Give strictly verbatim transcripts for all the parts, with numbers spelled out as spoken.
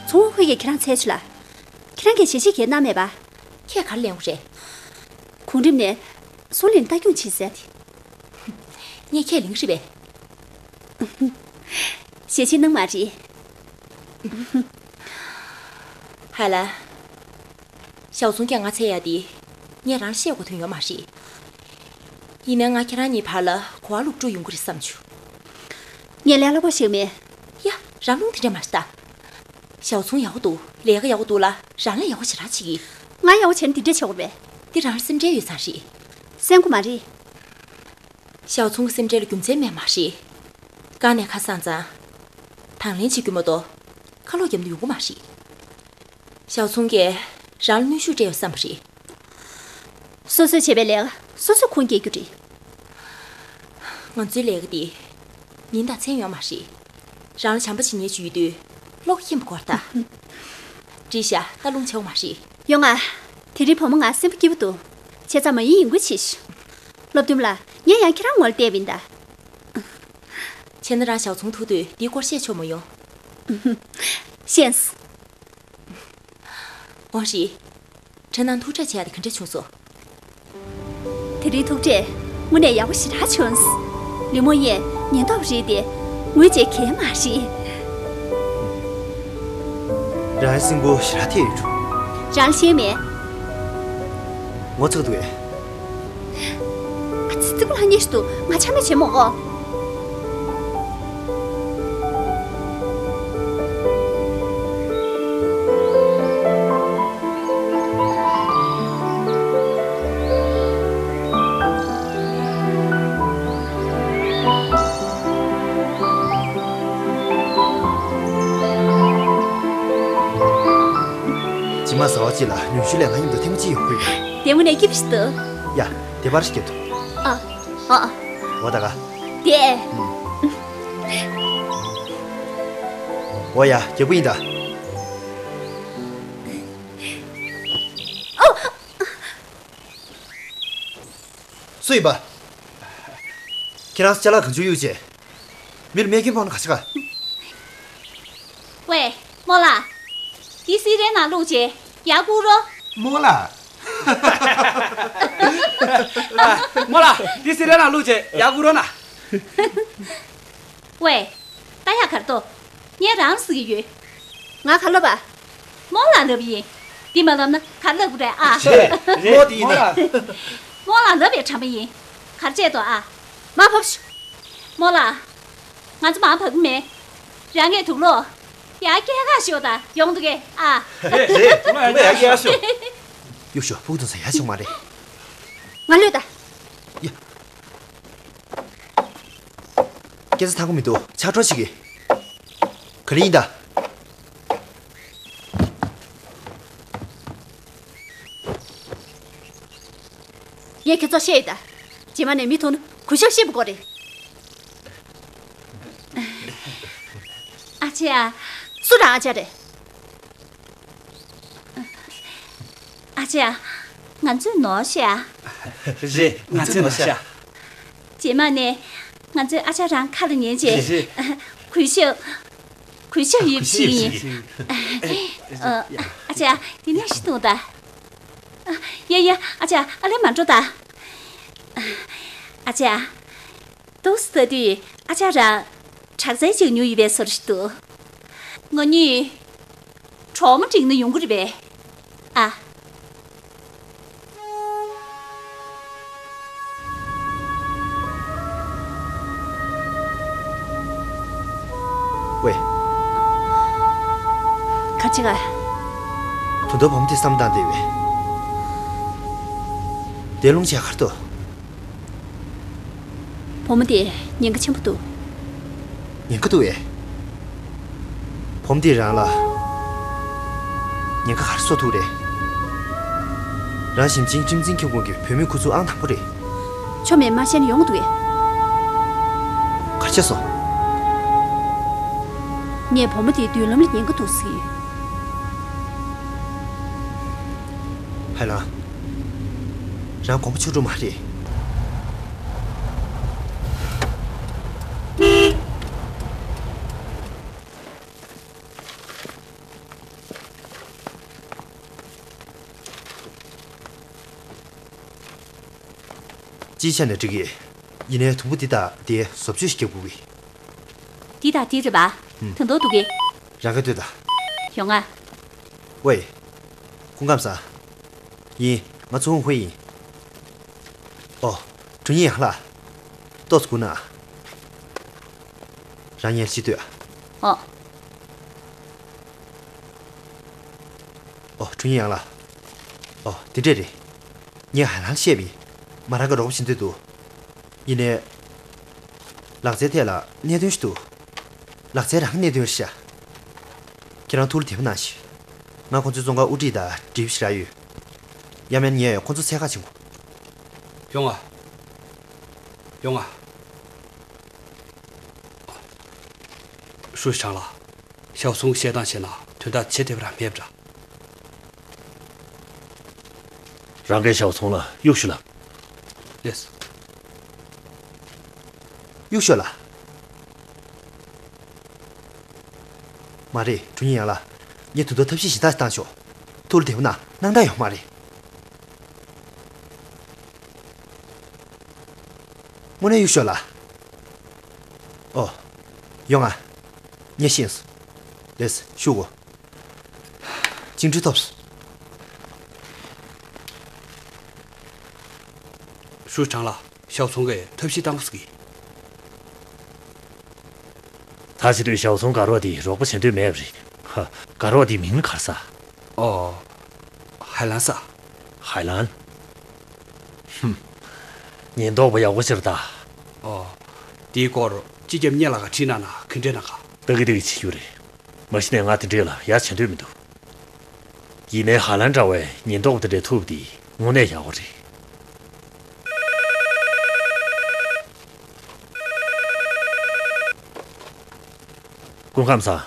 ཚོང་དབང་ཁུལ་གྱིས་ཁྱེད་རང་འཚོལ་བྱུང་ལ། ཁྱེད་རང་གིས་ཞལ་ཆད་གལ་གནང་མེད་པ། ཁྱེད་ག་རེ་ལེན་དགོས་རེད། གོང་རིམ་ནས་སོ་ལིན་ལྟ་སྐྱོང་བྱེད་ཟེར་ཏེ། ངས་ཁས་ལེན་གྱི་རེད་པས། ཞལ་ཆད་གནང་མ་རེད། ཧ་ལ། ཞའོ་ཚུང་གིས་ང་འཚོལ་ཡ་དེ། ངས་རང་ལ་བཤད་དགོས་དོན་ཡོད་མ་རེད། ཡིན་ནའི་ང་ཁྱེད་རང་གཉིས་བར་ལ་གོ་བ་ལོག་འགྲོ་ཡོང་གི་རེད་བསམ་བྱུང་། ངས་ལས་སླ་པོ་ཞིག་མེད། ཡ། རང་རླུང་དེ་འདྲ་མ་བཏང་། ཞའོ་ཚུང་ཡག་པོ་འདུག་ལས་ཀ་ཡག་པོ་འདུག་ལ། རང་ལས་ཡག་པོ་ཞེ་དྲག་བྱེད་ཀྱི། ང་ཡག་པོ་བྱས་ན་དེ་འདྲ་བྱེད་དགོས་པས། འདི་རང་ལ་སེམས་ཁྲལ་ཡོད་ཙང་རེད། སེམས་ཁུར་མ་རེད། ཞའོ་ཚུང་གི་སེམས་ཁྲལ་ལ་རྒྱུ་མཚན་མེད་མ་རེད། དཀའ་གནད་ཁ་སང་ཙང་། དང་ལེན་བྱེད་རྒྱུ་མ་གཏོགས། ཁ་ལོག་རྒྱབ་ནས་ཡོང་གི་མ་རེད། ཞའོ་ཚུང་གིས་རང་ལ་གནོན་ཤུགས་སྤྲད་ཡོད་བསམ་པ་རེད། སོ་སོས་བྱས་པའི་ལས་ཀ་སོ་སོས་ཁུངས་སྐྱེལ་རྒྱུ་རེད། ང་ཚོའི་ལས་ཀ་འདི་མིང་དང་མཚན་ཡོད་མ་རེད། རང་ལ་བྱམས་པ་བྱེད་མཁན་ཅིག་ཡོད་དུས་བློ་ཁེངས་པ་དགོས་ད། འགྲིག་ཤག་ད་རླུང་ཆེ་བ་མ་རེད། ཡོང་ང་། དེ་རིང་བུ་མོ་ང་སེམས་པ་སྐྱིད་པོ་འདུག་བྱས་ཙང་མ་ཡིན་ཡིན་ཁུལ་བྱེད་ཤོག་སློབ་སྟོན་ལགས། ངས་ཡང་ཁྱེད་རང་ངོ་ལ་བལྟས་པ་ཡིན་ད། བྱས་ན་རང་ཞའོ་ཚུང་ཐུག་དུས་འདིའི་སྐོར་བཤད་ཆོག་མ་ཡོང་། ཤེས་སོང་། འོ་རེད། ཁྲེན་ནང་ཐུག་འཕྲད་བྱས་ཏེ་ག་འདྲ་བྱུང་སོང་། དེ་རིང་ཐུག་འཕྲད་དངོས་གནས་ཡག་པོ་ཞེ་དྲག་བྱུང་སོང་། ལི་མོ་ཡིས་ཉེན་རྟོག་པ་རེད་དེ། ངོས་བཅས་གལ་མ་རེད། རང་སེམས་པོ་ཞེ་དྲག་ཐེ་ཡོད་འགྲོ། རང་ལ་ཤེས་མེད། ངོ་ཚ་གི་འདུག་གས། ཨ་ཙི་ཙི་གུ་ལྷང་ཉེས་ཤིག་འདུག་ང་ཆ་མེད་བྱེད་མོ་གོ། རྗེས་མ་ཟླ་བ་གཅིག་ལ་ཉུང་ཤོས་ལ་ང་མཉམ་དུ་ཐེངས་མ་གཅིག་ཡོང་གི་ཡོད། དེ་དངོས་གནས་སྐྱིད་པོ་ཞིག་འདུག་ཡ། དེ་པར་ཞིག་སྐྱེལ་ཐུབ། ཨ། ཨ། ཨ། འོ་ད་ག་དེ། འོ་ཡ། རྒྱག་པོ་ཡིན་ད། ཨོ། སུ་ཡིན་པ། ཁྱེད་རང་ཅ་ལག་གང་བྱུང་གཡུགས་བྱས། མིར་རྨས་སྐྱོན་ཕོག་ན་ག་ཤ་ག་ཝེ། རྨོ་ལགས། འདི་སི་རའི་ནང་བླུགས་བྱས་ཡར་བསྐུར་རོགས། རྨོ་ལགས། རྨོ་ལགས། འདི་སི་རའི་ནང་བླུགས་བྱས་ཡར་བསྐུར་རོགས་གནང་། ཝེ། ལྟ་ཡག་ག་རེ་འདུག་ངས་རང་ལ་ཟེར་གྱི་ཡོད། ང་ག་ལབ་པ། རྨོ་ལགས་ལབ་ཡིན། འདི་མ་ལབ་ན་ག་ལབ་དགོས་རེད་ཨ། རེད། རེད། རྨོ་འདི་ཡིན་ནས། རྨོ་ལགས་ལབ་པའི་དྲན་པ་ཡིན། ག་རེ་བྱས་འདུག་ཨ། མར་བབས་ཤོག་རྨོ་ལགས། ང་ཚོ་མར་བབས་ཀྱི་མེད། རང་ངས་འདུག་ལོ། ཡར་སྐྱེལ་ག་ཤོག་དང་ཡོང་འདུག་གས་ཨ། རེད། རེད། ཡར་སྐྱེལ་ག་ཤོག་གཡུག་ཤོག་ཕྲུ་གུ་དེ་ཚོ་ཡར་ཕྱིན་མ་རེད། ང་ལོས་ད། ཡ། སྐྱེ་ས་ཐང་གོ་མི་འདུག་ཕྱག་འཕྲོ་ཞིག་གིས། ག་རེ་ཡིན་ད། ངས་ཁྱེད་ཚོར་བཤད་ཡོད་ད། རྗེས་མ་ནས་མི་མཐོང་ན་གུས་ཞབས་བྱེད་པ་དགོས་རེད། ཨ་ཅེ་ཨ། སུ་རང་ཨ་ཅག་རེད། ཨ་ཅེ་ཨ། ང་ཚོས་ནོར་ཤག་རེད། ང་ཚོས་ནོར་ཤག་རྗེས་མ་ནས་ང་ཚོས་ཨ་ཅག་རང་ཁ་ལ་ཉན་བྱས། རེད། གུས་ཞབས། གུས་ཞབས་ཡོད་པ་ཞིག་ཡིན། ཨ་ཅག་འདི་ནས་ཤི་འདུག་ད། ཡ་ཡ། ཨ་ཅག་ཨ་ལས་མ་འགྲོ་ད། ཨ་ཅག་ཏོག་ཙམ་ལྟ་དུས་ཨ་ཅག་རང་དྲག་རྩལ་ཅིག་ཉོས་ཡོད་པའི་བཟོ་འདྲ་ཞིག་འདུག་ང་གཉིས་གྲོགས་མོ་བསྒྲིགས་ན་ཡོང་གི་རེད་པས། ཨ། ཝེ། ག་ཅི་ག་ད་དུང་བུ་མོ་དེ་བསམ་བློ་བཏང་བསྡད་ཡོད་པས། དེ་ལོང་བྱས་གར་ཐོག་བུ་མོ་དེ་ཉེན་ཁ་ཆེན་པོ་འདུག་ཉེན་ཁ་འདུག་ཨེ། བུ་མོ་དེས་རང་ལ་ཉེན་ཁ་ག་རེ་བཟོ་ཐུབ་རེད། རང་ཞིང་ཆེན་ཁྲིམས་འཛིན་ཁྱབ་ཁོངས་ཀྱི་བུད་མེད་ཁུ་ཚུར་ཨང་དང་པོ་རེད། ཆོ་མེད་མ་བཤད་ན་ཡོང་གི་འདུག་ཨེ། ག་རེ་བྱས་སོང་། ངས་བུ་མོ་དེའི་མདུན་ལམ་ལ་ཉེན་ཁ་འདུག་ཟེར་གྱི་ཡོད། ཧའེ་ལང་། རང་དགོངས་པ་ཆོད་འགྲོ་མ་རེད། སྤྱིའི་ཆ་ནས་འགྲིག་གི། ཡིན་ནའི་དུམ་བུ་འདི་དང་འདི་བཟོ་བཅོས་ཤིག་རྒྱག་དགོས་གི། འདི་དང་འདི་རེད་པ། ཧུམ། དོན་དག་འདུག་གི། རང་གིས་ལྟོས་དང་། ཡོང་ང་། ཝེ། སྐུ་ཁམས་བཟང་། ཡིན། ང་ཚོ་ཧུང་ཧུའེ་ཡིན། ཨོ། དྲུང་ཡིག་ཡང་ལགས། ཏོག་ཙམ་སྒུག་གནང་། རང་ཉལ་ཅིག་ལྟོས་ཨ། ཨོ། ཨོ། དྲུང་ཡིག་ཡང་ལགས། ཨོ། འདི་འདྲས་རེད། ངས་ཧའེ་ལན་ལ་བཤད་པ་ཡིན། མོ་རང་གིས་རོགས་པ་བྱེད་འདོད་འདུག། ཡིན་ནའི། ལག་རྩལ་ཐད་ལ་གནད་དོན་ཞིག་འདུག། ལག་རྩལ་རང་གི་གནད་དོན་རེད་ཤག། ཁྱེད་རང་ཐུགས་ལ་བདེ་པོ་གནང་ཞིག། ང་ཁོང་ཚོའི་བཙོན་ཁང་དབུ་ཁྲིད་དང་འབྲེལ་བ་ཞིག་རག་ཡོད། ཡང་མིན་ངས་ཁོང་ཚོ་འཚོལ་ག་ཕྱིན་དགོས། ཡོང་ང་། ཡོང་ང་། ཧྲུའུ་ཞི་ལགས། ཞའོ་ཚུང་གིས་བཤད་སྟངས་བྱས་ན་དོན་དག་ཇེ་དལ་བ་རང་མེད་པ་འདྲ། རང་གིས་ཞའོ་ཚུང་ལ་གཡུག་ཞུ་ལབ། ལགས་སོ། གཡུག་ཞུ་ལ། མ་རེད། དྲུང་ཡིག་ཡང་ལགས། ངས་དུས་ཐོག་ཐབས་ཤེས་གཞན་དག་བཏང་ཆོག། ཐུགས་ལ་བདེ་པོ་གནང་། སྣང་དག་ཡོད་མ་རེད། དངོས་གནས་གཡུག་ཞུ་ལ། ཨོ། ཡོང་ང་། ངས་ཤེས་སོང་། ལགས་སོ། ཞུ་དགོས། བཅིངས་འགྲོལ་ཐོབ་སོང་། ཧྲུའུ་ཞི་ལགས། ཞའོ་ཚུང་གིས་ཐབས་ཤེས་བཏང་དགོས་ཟེར་གི། ད་བྱེད་དུས་ཞའོ་ཚུང་དགའ་རོགས་དེས་རོགས་པ་བྱེད་འདོད་མེད་པ་རེད། ཧ། དགའ་རོགས་དེའི་མིང་ནི་ག་རེ་ཟེར། ཨོ། ཧའེ་ལན་ཟེར། ཧའེ་ལན། ཧུམ། ཉེན་རྟོག་པ་ཡག་པོ་ཞིག་རེད་ད། ཨོ། དེའི་སྐོར་སྤྱི་ཁྱབ་ཉེ་ལགས་ཀྱིས་དྲིས་གནང་ན་ག་འདྲས་གནང་ག། ལྟ་གི་ལྟ་གི་བྱེད་རྒྱུ་རེད། མ་གཞི་ནས་ང་དེ་འདྲས་ལ་ཡ་བྱེད་འདོད་མི་འདུག། ཡིན་ནའི་ཧ་ལན་འདྲ་བའི་ཉེན་རྟོག་པ་དེ་འདྲས་ཐུག་པ་དེ་དངོས་གནས་ཡག་པོ་རེད། སྐུ་ཁམས་བཟང་།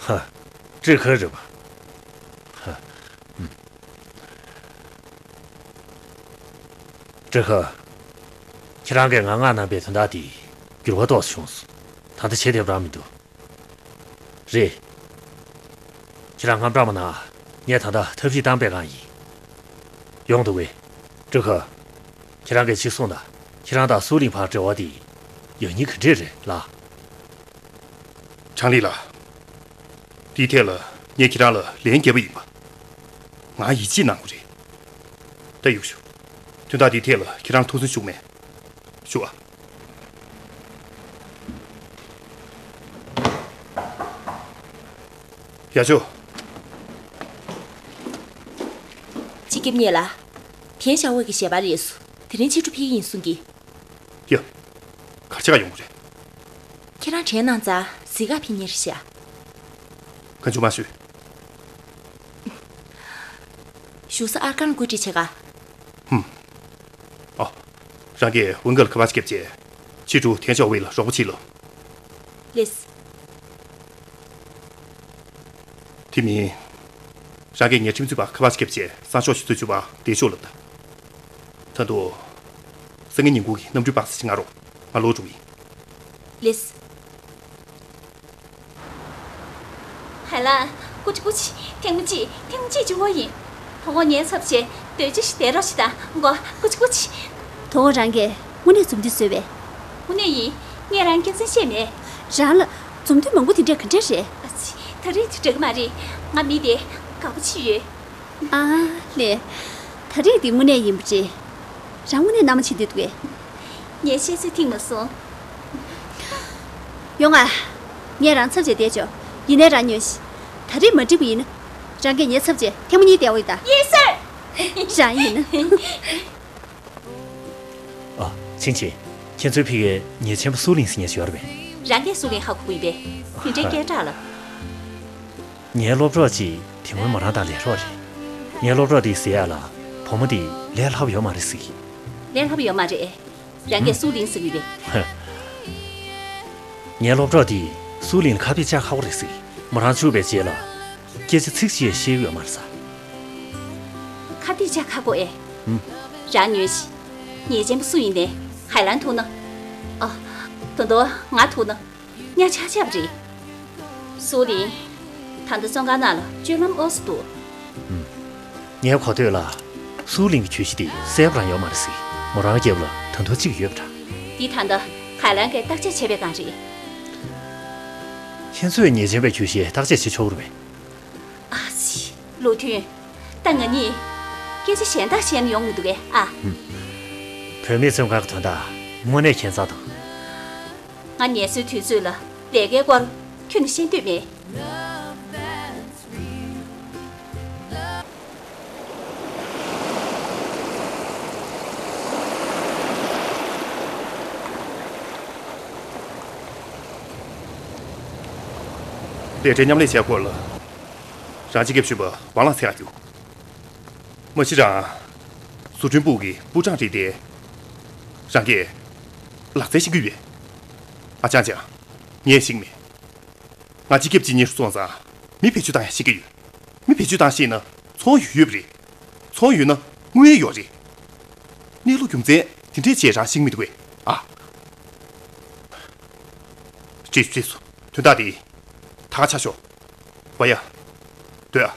ཧ། ཀྲི་ཁ་རེད་པ། ཧ། ཀྲི་ཁ། ཁྱེད་རང་གིས་ང་མངགས་གནང་པའི་དོན་དག་དེ་འགྱུར་བ་ཏོག་ཙམ་བྱུང་སོང་། ད་ལྟ་བྱེད་ཐུབ་རང་མི་འདུག། རེད། ཁྱེད་རང་དངངས་སྐྲག་མ་གནང་། ངས་ད་ལྟ་ཐབས་ཤེས་བཏང་པའི་སྒང་ཡིན། ཡོང་འདུག་གས། ཀྲི་ཁ། ཁྱེད་རང་གིས་ཅིག་གསུངས་དང་། ཁྱེད་རང་དང་སུའུ་ལིང་བར་འབྲེལ་བ་དེ་ཡང་སྙིང་ག་འདྲས་རེད་ལགས། ཁྲང་ལི་ལགས། དེའི་ཐད་ལ་ངས་ཁྱེད་རང་ལ་ལན་བརྒྱབ་པ་ཡིན་པ། ང་ཡིད་ཆེས་གནང་དགོས་རེད། ད་གཡུག་ཞུ། དོན་དག་དེའི་ཐད་ལ་ཁྱེད་རང་ཐུགས་སུན་ཞུགས་མེད། ཞུ་ཨ། ཡ་ཆོ། སྤྱི་ཁྱབ་ཉེ་ལགས། ཐན་ཞའོ་ཝེ་གི་ཞལ་པར་རེད་སོ། དེ་རིང་ཕྱི་དྲོ་ཕེབས་ཀྱི་ཡིན་གསུང་གི། ཡ། ག་རེ་བྱེད་ག་ཡོང་གི་རེད། ཁྱེད་རང་དྲན་གནང་ཙང་གཟིགས་ག་ཕེབས་མཁན་རེད་ཤག། གང་བྱུང་མ་ཞུས། བཞུགས་ས་ཨར་ཀན་བཀོད་སྒྲིག་བྱེད་ག། ཧུམ། ཨོ། རང་གིས་ཝུན་གར་ལ་ཁ་པར་ཞིག་བརྒྱབ་རྗེས། ཕྱི་དྲོ་ཐན་ཞའོ་ཝེ་ལ་རོགས་པ་བྱེད་ལབ། ལགས་སོ། དེ་མིན། རང་གིས་ངའི་ཁྲིམས་རྩོད་པར་ཁ་པར་ཞིག་བརྒྱབ་རྗེས་སང་ཞོགས་ཆུ་ཚོད་བཅུ་པར་བསྡད་ཤོག་ལབ་ད། ད་དུང་། སང་ཉིན་ཉིན་གུང་གི་གནམ་གྲུའི་པར་ས་ཞིག་མངགས་རོགས། ང་ལོག་འགྲོ་གི་ཡིན། ལགས་སོ། ཧའེ་ལན། ཀུ་ཅི་ཀུ་ཅི། ཐེངས་མ་གཅིག་ཐེངས་མ་གཅིག་གཅིག་པོ་ཡིན། དོ་དགོང་ངའི་ཚབ་བྱས་སྡོད་ཅི་ཞིག་བསྡད་རོགས་ཞིག་དང་གོ། ཀུ་ཅི་ཀུ་ཅི། དོ་དགོང་རང་གིས་དངོས་གནས་འཛུམ་མདངས་བཟོས་པས། དངོས་གནས་ཡིན། ངས་རང་སྐྱག་རྫུན་བཤད་མེད། རང་ལ་འཛུམ་མདངས་མང་པོ་དེ་འདྲས་ག་འདྲས་རེད། ཨ་ཙི། ད་རེས་དེ་འདྲ་གི་མ་རེད། ང་མི་དེ་དགའ་པོ་བྱས་ཡོད། ཨ་ལེ། ད་རེས་འདི་དངོས་གནས་ཡིན་པ་རེད། རང་དངོས་གནས་རྣམ་པ་ཕྱེ་འདོད་འདུག་གས། ངས་བཤད་ཚོད་ཐིག་མ་སོང་། ཡོང་ང་། ངས་རང་ཚབ་བྱས་བསྡད་ཆོག། ཡིན་ནའི་རང་ཉོན་ཞིག། ད་རེས་མ་འགྲིག་པ་ཡིན་ན། རང་གིས་ངའི་ཚབ་བྱས་ཐེངས་མ་གཉིས་བསྡད་འོ་ཡིན་ད། ཡིན་ཟེར། རང་ཡིན་ན། ཨ། ཆིང་ཆིང་། ཁྱེད་ཚོའི་ཕ་གིར་ཉེས་ཅན་པ་སུའུ་ལིང་ཟེར་མཁན་ཞིག་ཡོད་རེད་པས། རང་གིས་སུའུ་ལིང་ཧ་གོ་གི་ཡོད་པས། དེ་འདྲའི་སྐད་གྲགས་ལ། ངའི་སློབ་གྲོགས་ཅིག་དེ་སྔོན་མོ་རང་དང་ལས་རོགས་རེད། ངའི་སློབ་གྲོགས་དེས་ཟེར་ཡག་ལ། བུ་མོ་དེ་ལས་སླ་པོ་ཡོད་མ་རེད་ཟེར་གི། ལས་སླ་པོ་ཡོད་མ་རེད། རང་གིས་སུའུ་ལིང་ཟེར་གི་རེད། ངའི་སློབ་གྲོགས་དེས་སུའུ་ལིང་ལ་ཁ་གཏད་བཅག་ཁག་པོ་རེད་ཟེར་གི། མོ་རང་ཆུག་པའི་རྗེས་ལ། སྐད་ཆ་ཚིག་གཅིག་ཤེས་ཀྱི་ཡོད་མ་རེད་ཟེར། ཁ་གཏད་བཅག་ཁག་པོ་ཨེ། ཨུམ། རང་ཉོན་ཞིག། ཉེས་ཅན་པ་སུ་ཡིན་ནའི་ཧའེ་ལན་ཐུག་ན། ཨ། ད་དུང་ང་ཐུག་ན། གཉའ་ཆག་ཆག་པ་རེད། སུའུ་ལིང་། ད་ལྟ་བཙོན་ཁང་ནང་ལ་སྤྱོད་ལམ་འོ་ཙམ་འདུག། ངའི་གོ་ཐོས་ལ། སུའུ་ལིང་གི་གྱོད་གཞི་དེ་གསལ་པོ་རང་ཡོད་མ་རེད་ཟེར། མོ་རང་རྒྱབ་ལ་ད་དུང་གཅིག་ཡོད་པ་འདྲ། འདི་ད་ལྟ་ག་ལང་གིས་བརྟག་དཔྱད་བྱས་པའི་སྒང་རེད། ཁྱེད་ཚོས་ཉེས་ཅན་པའི་ཁྱོ་ཤས་བརྟག་དཔྱད་བྱེད་ཆོག་རེད་པས། ཨ་ཙི། ལུའུ་ཐུན། ད་ང་གཉིས་སྐད་ཆ་གཞན་དག་བཤད་ན་ཡོང་མི་འདུག་གས་ཨ། བུད་མེད་ཚོའི་ངག་གི་དོན་དག་དངོས་གནས་ཁྱད་མཚར་དང་། ང་ངལ་གསོའི་དུས་ཚོད་ལ་ལས་ཀའི་སྐོར་ཁྱོན་ནས་ཤེས་འདོད་མེད། ལས་གྲྭའི་མཉམ་ལས་བྱས་སྐོར་ལ། རང་སྤྱི་ཁྱབ་གཞོན་པ་ཝང་ལགས་འཚོལ་ག་རྒྱུགས། མ་གཞི་རང་། བཟོ་སྐྲུན་པུའུ་གི་པུའུ་ཀྲང་རེད་དེ། རང་གིས་ལག་རྩལ་ཤེས་ཀྱི་ཡོད། ཨ་ཅང་ཅང་། ངས་ཤེས་མེད། ང་སྤྱི་ཁྱབ་སྤྱི་གཉེར་སོང་ཙང་མི་བེད་སྤྱོད་བཏང་ཡ་ཤེས་ཀྱི་ཡོད། མི་བེད་སྤྱོད་བཏང་ཤེས་ན་ཚོང་ཡོད་ཡོད་པ་རེད། ཚོང་ཡོད་ན་དངུལ་ཡོད་རེད། གནས་ལུགས་རྒྱུ་མཚན་དེ་འདྲས་བྱས་རང་ཤེས་མི་འདུག་གས་ཨ། ཅེས་ཅེས་སུ་དོན་དག་དེ་ད་ག་ཆ་ཤོག་བ་ཡ། སྡོད་ཨ།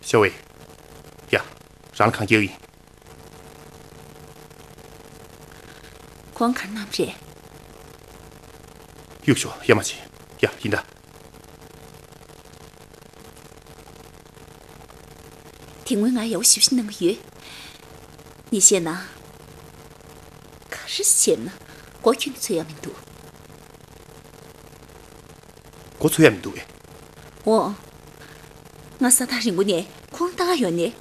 ཤ་བའི། ཡ། རང་ལ་གང་རྒྱག་ཡིན། ཁོང་གར་གནང་རེད། གཡུག་ཤོག་ཡ་མ་བྱེད། ཡ་ཡིན་ད། དེ་སྔོན་ང་ཡག་པོ་ཞིབ་ཞིབ་གནང་གི་ཡོད། ངས་བཤད་ན། ག་རེ་བྱས་ན་མགོ་ཁྱོན་ནས་ཚོད་ཡག་མི་འདུག་མགོ་ཚོད་ཡག་མི་འདུག་གས། འོ། ང་ས་ཐག་རིང་པོ་ནས་ཁོང་ལྟ་ག་ཡོང་ནས་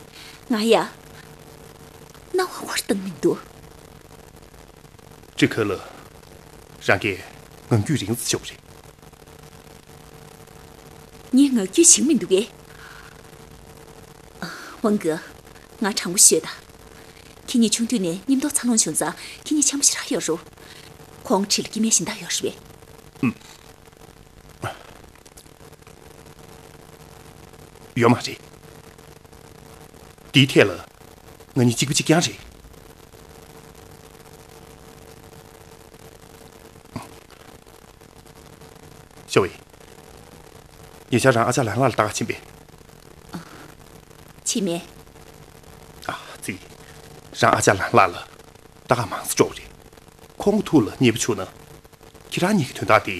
ང་ཡ། རྣ་བ་འཁོར་བཏང་མི་འདུག་ཀྲི་ཁ་ལ། རང་གིས་ངང་རྒྱུད་རིང་ཙམ་ཤོག་རེད། ངས་ངག་རྒྱུན་བྱེད་མི་འདུག་གས། ཝང་གི། ང་དྲང་པོ་ཤོད་ད། ཁྱེད་གཉིས་ཆུང་དུས་ནས་མཉམ་དུ་འཚར་ལོངས་བྱུང་ཙང་ཁྱེད་གཉིས་འཆམ་པོ་ཞེ་དྲག་ཡོད་རེད། ཁོང་འཁྲིས་ལ་སྐྱེ་དམན་གཞན་དག་ཡོད་རེད་པས། ཨུམ། ཡོད་མ་རེད། འདིའི་ཐད་ལ་ང་གཉིས་གཅིག་པ་གཅིག་རྐྱང་རེད། ཤོ་ཝེ། ཉེ་ཆར་རང་ཨ་ཅག་ལན་ལགས་ལ་ལྟ་ག་ཕྱིན་པས། ཕྱིན་མེད། ཨ་ཙི། རང་ཨ་ཅག་ལན་ལགས་ལ་ལྟ་ག་མང་ཙམ་འགྲོ་གི་རེད། ཁོང་ཐུགས་ལ་མཉེས་པོ་བྱུང་ན། ཁྱེད་རང་གཉིས་ཀྱི་དོན་དག་དེ་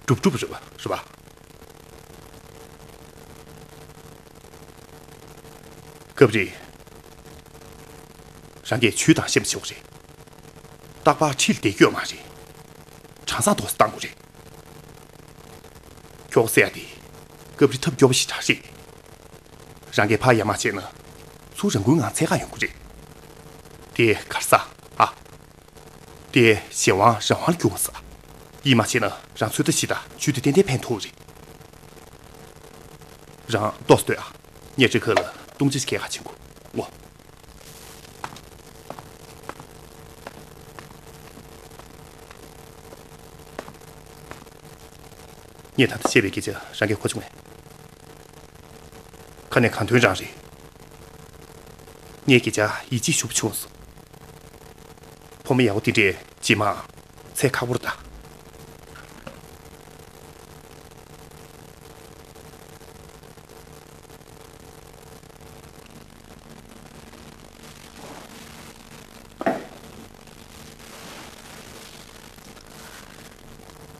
འགྲུབ་འགྲུབ་རེད་པ་རེད་པ། སྐབས་རེ། རང་གིས་ཇུས་དང་ཤེས་པ་བྱེད་དགོས་རེད། རྟག་པར་ཁྲིད་བསྡད་རྒྱུ་ཡོད་མ་རེད། གྲངས་བསང་ཏོག་ཙམ་བཏང་དགོས་རེད། ཁྱོ་ག་ཟེར་ཡ་དེ། སྐབས་རེ་ཐབས་སྐྱོ་པོ་ཞེ་དྲག་རེད། རང་གིས་ཕར་ཡ་མ་བྱས་ན། ཚུར་རང་འགུལ་ངང་འཚོལ་ག་ཡོང་གི་རེད། དེ་གར་ས་ཨ། དེ་གཞན་དབང་རང་དབང་ལ་འགྱུར་འོང་ས། ཡིད་མ་ཆེས་ན་རང་ཚོད་ལྟ་ཞིག་དང་ཇུས་དེ་ཏན་ཏན་ཕན་ཐོགས་རེད། རང་ཏོག་ཙམ་སྡོད་ཨ། ངས་ཀྲི་ཁ་ལ་ལྟུང་བྱེད་ཀྱི་ཁ་ཕྱེ་གོ། འོ། ངས་ད་ལྟ་བཤད་པའི་སྐད་ཆ་རང་གིས་གོ་བྱུང་ངས། ཁ་ནས་གང་ཐོན་རང་རེད། ངས་སྐད་ཆ་ཡིད་ཆེས་ཞུ་བ་བྱུང་སོང་། ཕོ་མོ་ཡག་པོ་དེ་འདྲས་རྗེས་མ་འཚོལ་ཁག་པོ་རེད་ད།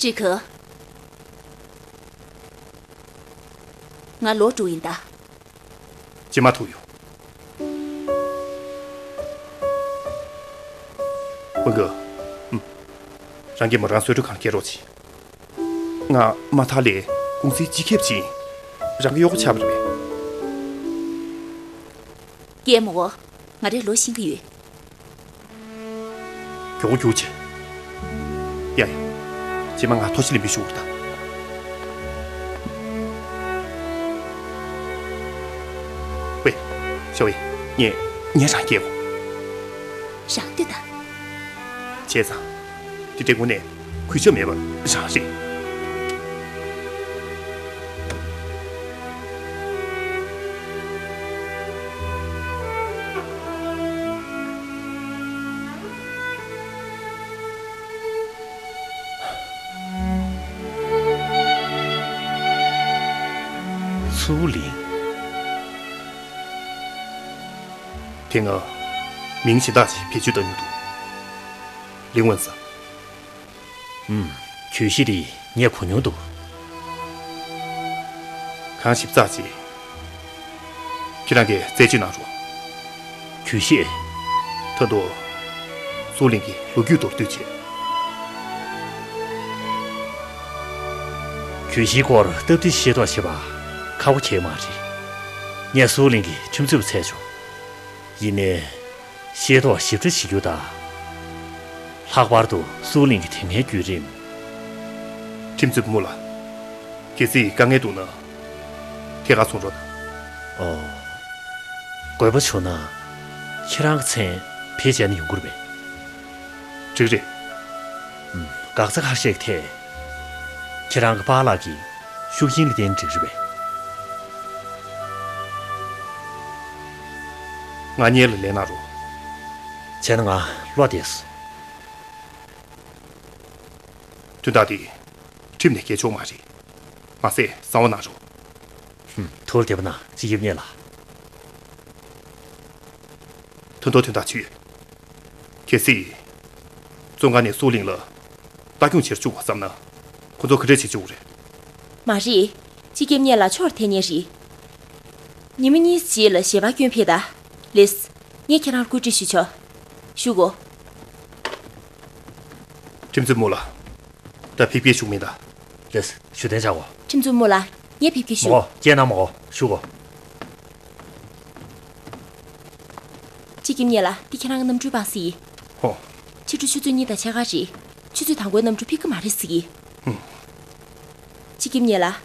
ཀྲི་ཁ། ང་ལོག་འགྲོ་ཡིན་ད། ཅི་མ་ཐུག་ཡོད། ཝུན་གོ། ཨུམ། རང་གིས་མོ་རང་བཟོ་སྐྲུན་ཁང་སྐྱེལ་རོགས་གྱིས། ང་མ་ཐག་ལས་ཀུང་སིའི་སྤྱི་ཁྱབ་ཅིག་ཡིན། རང་གི་གཡོག་པོ་ཆགས་པ་རེད་པས། སྐྱེལ་མོ། ང་རས་ལོ་ཤེས་ཀྱི་ཡོད། མགྱོགས་པོ་རྒྱུགས་བྱེད། ཡ་ཡ། རྗེས་མ་ང་ཐོ་ཤི་ལེན་པའི་ཞུ་བར་ད། ཝེ། ཞའོ་ཝེ། ངས་ངས་རང་སྐྱེལ་གོ། རང་ལྟོས་དང་། བྱས་ཙང་། དེ་འདྲའི་དངོས་གནས་གུས་ཞབས་མེད་པ་རང་རེད། སུའུ་ལིང་། དེ་སྔ་མིང་གཞན་དག་ཅིག་བེད་སྤྱོད་བཏང་མྱོང་འདུག་ལིང་ཝུན་ས། ཨུམ། གྱོད་གཞི་དེ་ངས་གོ་མྱོང་འདུག་གང་ཞིབ་ཚགས་ཅིག་ཁྱེད་རང་གིས་རྩད་གཅོད་གནང་རོགས། གྱོད་གཞི། ད་དུང་སུའུ་ལིང་གི་ལོ་རྒྱུས་མདོར་བསྡུས་བྱས། གྱོད་གཞིའི་སྐོར་སྟབས་བདེ་ཤེས་རྟོགས་བྱེད་པ་ཁག་པོ་ཁེལ་མ་རེད། ངས་སུའུ་ལིང་གི་ཁྲིམས་རྩོད་པ་བཙལ་ཆོག་ཡིན་ནའི། ཤེས་རྟོགས་ཞིབ་ཕྲ་བྱེད་རྒྱུ་དང་། ལྷག་པར་དུ་སུའུ་ལིང་གི་དེ་སྔའི་བརྒྱུད་རིམ། ཁྲིམས་རྩོད་པ་མུ་ལ། གལ་སྲིད་དཀའ་ངལ་འདུག་ན། ཐད་ཀར་གསུང་རོགས་གནང་། ཨོ། དགོས་པ་བྱུང་ན། ཁྱེད་རང་གི་མཚན་བེད་སྤྱད་ན་ཡོང་གི་རེད་པས། འགྲིག་རེད། ཨུམ། འགག་རྩ་ཁ་ཤས་ཀྱི་ཐད། ཁྱེད་རང་གི་པཱ་ལགས་ཀྱི་ཤུགས་རྐྱེན་ལ་བརྟེན་འགྲིག་རེད་པས། ང་གཉེར་ལ་ལེན་གནང་རོགས། བྱས་ན་ང་བློ་བདེ་སོང་། དོན་དག་འདི་ཁྲིམས་ནས་འགེལ་ཆོག་མ་རེད། མ་ཟད་གསང་བ་གནང་རོགས། ཧུམ། ཐུགས་བདེ་པོ་གནང་། སྤྱི་ཁྱབ་གཉེར་ལགས། ཐོན་ཐོག་དོན་དག་ཅི་ཡོད། གལ་སྲིད། བཙོན་ཁང་ནས་སུའུ་ལིང་ལ་ལྟ་སྐྱོང་བྱེད་བཅུག་པ་བསམ་ན། ཁོ་ཚོ་ག་འདྲས་བྱེད་བཅུག་རེད། མ་རེད། སྤྱི་ཁྱབ་གཉེར་ལགས་ཕྱོགས་འཐེན་མཁན་རེད། ཉི་མ་གཉིས་རྗེས་ལ་ཞལ་པར་སྐྱོན་ཕེབས་དང་། ལེགས། ངས་ཁྱེད་རང་ལ་བཀོད་སྒྲིག་ཞུ་ཆོག་ཞུ་གོ། ཁྲིམས་རྩོད་པ་མུ་ལ། ད་ཕེབས་སྐྱེལ་ཞུ་མིན་ད། ལེགས། ཞུ་གཏན་འཇགས་གོ། ཁྲིམས་རྩོད་པ་མུ་ལ། ངས་ཕེབས་སྐྱེལ་ཞུ། མོ། སྐྱེལ་གནང་མོ། ཞུ་གོ། སྤྱི་ཁྱབ་གཉེར་ལགས། འདི་ཁྱེད་རང་གི་གནམ་གྲུའི་པར་ཙིག་ཡིན། ཧོ། ཕྱི་དྲོ་ཆུ་ཚོད་གཉིས་དང་ཕྱེད་ཀ་རེད། ཆུ་ཚོད་དང་པོའི་གནམ་གྲུ་ཕེབས་ཀྱི་མ་རེད་ཟེར་གྱི། ཧུམ། སྤྱི་ཁྱབ་གཉེར་ལགས།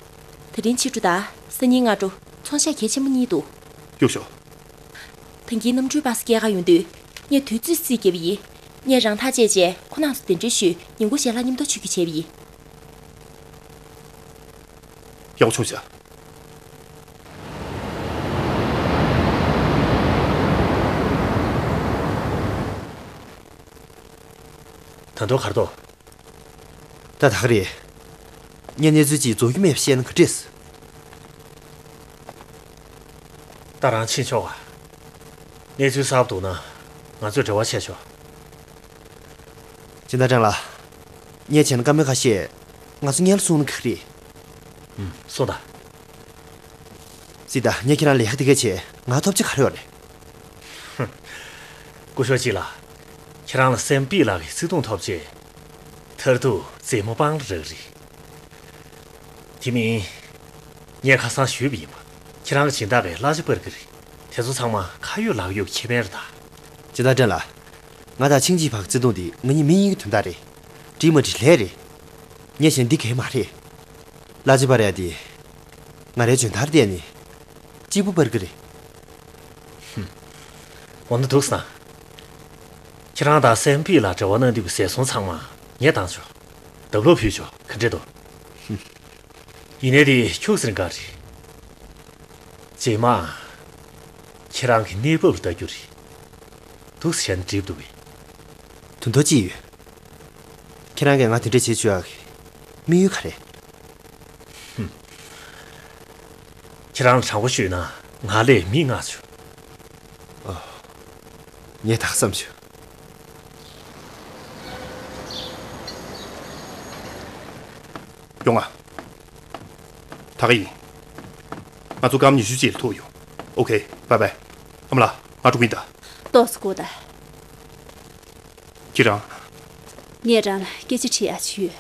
ད་རིང་ཕྱི་དྲོ་དང་སང་ཉིན་སྔ་དྲོ་ཚོང་ཤག་གལ་ཆེན་པོ་གཉིས་འདུག་གཡུག་ཞོག་ད་གིན་གནམ་གྲུའི་པར་ཙིག་སྐྱེལ་ག་ཡོང་དུས། ངས་དུས་ཚོད་རྩིས་བརྒྱབ་པ་ཡིན། ངས་རང་ཐག་བཅད་རྗེས་ཁོ་རང་ཚོ་གདན་འདྲེན་ཞུས། ཉིན་གུང་ཞལ་ལག་མཉམ་དུ་མཆོད་ཀྱི་བྱས་པ་ཡིན། ཡག་པོ་བྱུང་ཤག་ད་དུང་ག་རེ་འདུག་ད་ད་ག་རེད། ངས་གནས་ཚུལ་ཅིག་རྫོགས་རྒྱུ་མེད་པ་བཤད་ན་ག་འགྲིག་ད་རང་ཕྱིན་ཆོག་ག་གནས་ཚུལ་གསར་པ་འདུག་ན་ང་ཚོས་འབྲེལ་བ་བྱས་ཆོག་སྦྱིན་བདག་ཀྲེང་ལགས། ངས་བྱས་ན་བཀའ་མོལ་ཁ་ཤས་ང་ཚོ་སྔོན་ལ་གསུངས་ན་ག་རེད། ཨུམ། གསུངས་དང་། སྲིད་ད་ངས་ཁྱེད་རང་ལས་ཀ་འདི་གས་བྱས་ང་ཐོབ་ཆ་ག་རེ་ཡོད་རེད། སྐུ་ཞབས་གཅིག་ལ། ཁྱེད་རང་ལ་སེམས་པིག་ལགས་ཀྱི་བརྩེ་དུང་ཐོབ་ཆེད། མཐར་ཐུག་རྩེད་མོ་སྤང་ལ་རག་རེད། དེ་མིན། ངས་ཁ་སང་ཞུས་པ་ཡིན་པ། ཁྱེད་རང་གི་སྦྱིན་བདག་གི་གླ་ཆ་སྤར་གི་རེད། དེ་ཚོ་ཚང་མ་ཁ་ཡོད་ལག་ཡོད་ཀྱི་ཁེ་ཕན་རེད་ད། སྦྱིན་བདག་ཀྲེང་ལགས། ང་དང་ཆིང་ཅི་ཕག་བརྩེ་དུང་འདི་ང་གཉིས་མི་གཉིས་ཀྱི་དོན་དག་རེད། འགྲིག་མ་འགྲིག་ལས་རེད། ངས་བྱས་ན་འདི་གས་མ་རེད། གླ་ཆ་སྤར་ཡ་དེ། ང་རའི་འཇོན་ཐང་བལྟས་ནས། གཅིག་པུ་སྤར་གི་རེད། འོ་ན་འདུག་སེ་ན། ཁྱེད་རང་དང་སེམས་པིག་ལ་འབྲེལ་བ་གནང་འདོད་པའི་ཟས་ཚོང་ཚང་མ་ངས་བཏང་ཆོག་བརྡབ་ལོག་ཕུལ་ཆོག་ག་འདྲ་འདུག་ཡིན་ནའི་དེ་ཁྱུག་ཙམ་རིང་ག་རེད། རྗེས་མ། ཁྱེད་རང་གི་གནས་བབ་ལ་ལྟ་རྒྱུ་རེད། འདུག་སེ་བྱས་ན་འགྲིག་འདུག་གས། དོན་དག་ཅི་ཡོད། ཁྱེད་རང་གིས་ང་དེ་འདྲ་བྱེད་བཅུག་ཡག་གི་དམིགས་ཡུལ་ག་རེད། ཁྱེད་རང་ལ་དྲང་པོ་ཤོད་ན་ང་ལས་མི་མངགས་བྱུང་། ཨོ། ངས་ད་ག་བསམ་བྱུང་། ཡོང་ང་། ད་ག་ཡིན། ང་ཚོ་སྐར་མ་ཉི་ཤུ་རྗེས་ལ་ཐུག་ཡོང་། ཨོ་ཁེ། བྷའི་བྷའི། ཨ་མ་ལགས། ང་འགྲོ་གི་ཡིན་ད། ཏོག་ཙམ་སྒུག་དང་། ཁྱེད་རང་། ངས་རང་ལ་སྐད་ཆ་དྲི་ཡག་ཅིག་ཡོད།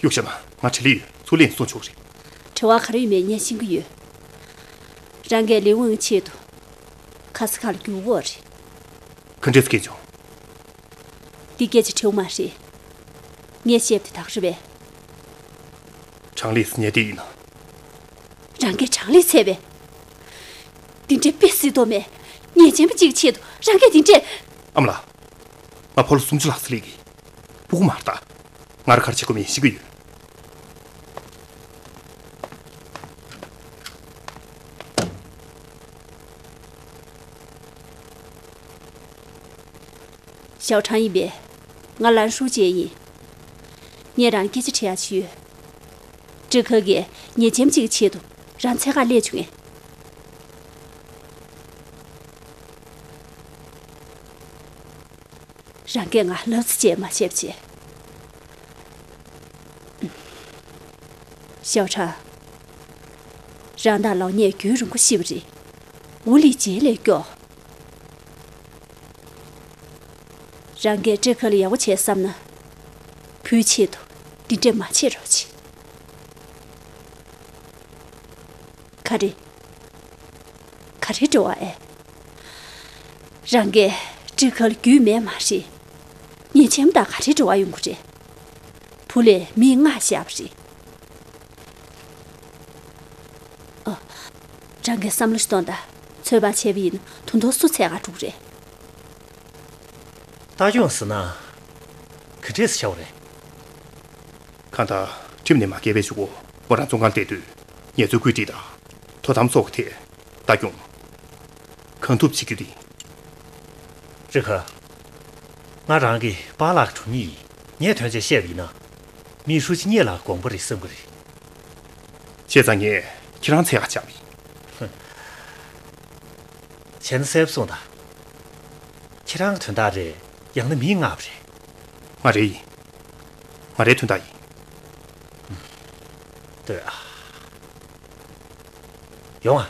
གཡུག་བཞག་ན་ང་བྲེལ་ལེ་ཡོད། ཚུར་ལེན་སོང་ཆོག་རེད། བྲེལ་བ་ག་རེ་ཡོད་མེད་ངས་ཤེས་ཀྱི་ཡོད། རང་གིས་ལི་ཝུན་ཆེད་དུ་ག་ས་ག་ལ་རྒྱུག་འོ་རེད། ག་འདྲས་སྐད་བྱུང་། འདི་སྐད་ཆ་དྲི་བ་མ་རེད། ངས་བཤད་པ་དེ་དག་རེད་པས། གྲངས་ལས་སུ་ཉལ་བསྡད་ཡིན་ན། རང་གིས་གྲངས་ལས་ཚད་པས། འདི་འདྲའི་དཔེ་སྲིད་དོ་མེད། ཉེས་ཅན་པ་གཅིག་གི་ཆེད་དུ་རང་གིས་འདི་འདྲས། ཨ་མ་ལགས། ང་ཕོ་ལོ་སུམ་ཅུ་ལྷག་ཙམ་སླེབས་ཀྱི། སྤུ་གུ་མ་རེད་ད། ང་རང་ག་རེ་བྱེད་དགོས་མིན་ཤེས་ཀྱི་ཡོད། ཞའོ་ཁྲང་ཡིན་པས། ང་ལན་ཧྲུའུ་ཅེ་ཡིན། ངས་རང་སྐད་ཆ་དྲི་ཡག་ཅིག་ཡོད། སྒྲིག་ཁག་གིས་ཉེས་ཅན་གཅིག་གི་ཆེད་དུ་རང་འཚོལ་གར་སླེབས་བྱུང་ངས། རང་གིས་ང་ལབ་རྩིས་བྱས་མ་བྱས་པ་བྱས། ཞའོ་ཁྲང་། རང་དང་ལའོ་གཉིས་རྒྱུན་རིང་པོ་ཤི་བ་རེད། ཝུ་ལི་རྗེས་ལས་སྐྱོ། རང་གིས་ཀྲི་ཁ་ལ་ཡག་པོ་བྱས་བསམ་ན། བུའི་ཆེད་དུ་འདི་འདྲས་མ་བྱེད་རོགས་བྱེད། ག་རེ། ག་རེ་འགྲོ་བ་ཨེ། རང་གིས་ཀྲི་ཁ་ལ་རྒྱུས་མེད་མ་རེད། ཉེས་ཅན་དང་ག་རེ་འབྲེལ་བ་ཡོང་གི་རེད། བུ་ལས་མིས་མངགས་བཞག་པ་རེད། ཨ། རང་གིས་བསམ་བློ་ཞིག་གཏོང་དང་། ཚོད་དཔག་བྱས་པ་ཡིན་ན་ད་དུང་སུ་འཚོལ་ག་འགྲོ་གི་རེད། ལྟ་སྐྱོང་ཟེར་ན། ག་འདྲས་བྱ་བ་རེད། གང་ལྟར་ཁྲིམས་ནས་མ་འགལ་བའི་གཞུག་གུ་མོ་རང་བཙོན་ཁང་བསྡད་དུས་ངལ་རྩོལ་བཀོད་སྒྲིག་དང་དོ་དམ་སོགས་ཀྱི་ཐད་ལྟ་སྐྱོང་གང་ཐུབ་བྱེད་རྒྱུ་དེ། རེ་ཁ། ང་རང་གི་པཱ་ལགས་གྲོགས་མོ་ཡིན། ངས་དོན་ཚན་བཤད་པ་ཡིན་ན། མི་ཧྲུའུ་ཅི་གཉིས་ལ་དགོངས་པ་རེད་བསམ་གི་རེད། བྱས་ཙང་ངས་ཁྱེད་རང་འཚོལ་ག་བཅར་བ་ཡིན། བྱས་ན་གསལ་པོ་གསུངས་དང་། ཁྱེད་རང་གི་དོན་དག་རེད། ཡང་ན་མིས་མངགས་པ་རེད། ང་རེ་ཡིན། ང་རའི་དོན་དག་ཡིན། ལྟོས་ཨ། ཡོང་ཨ།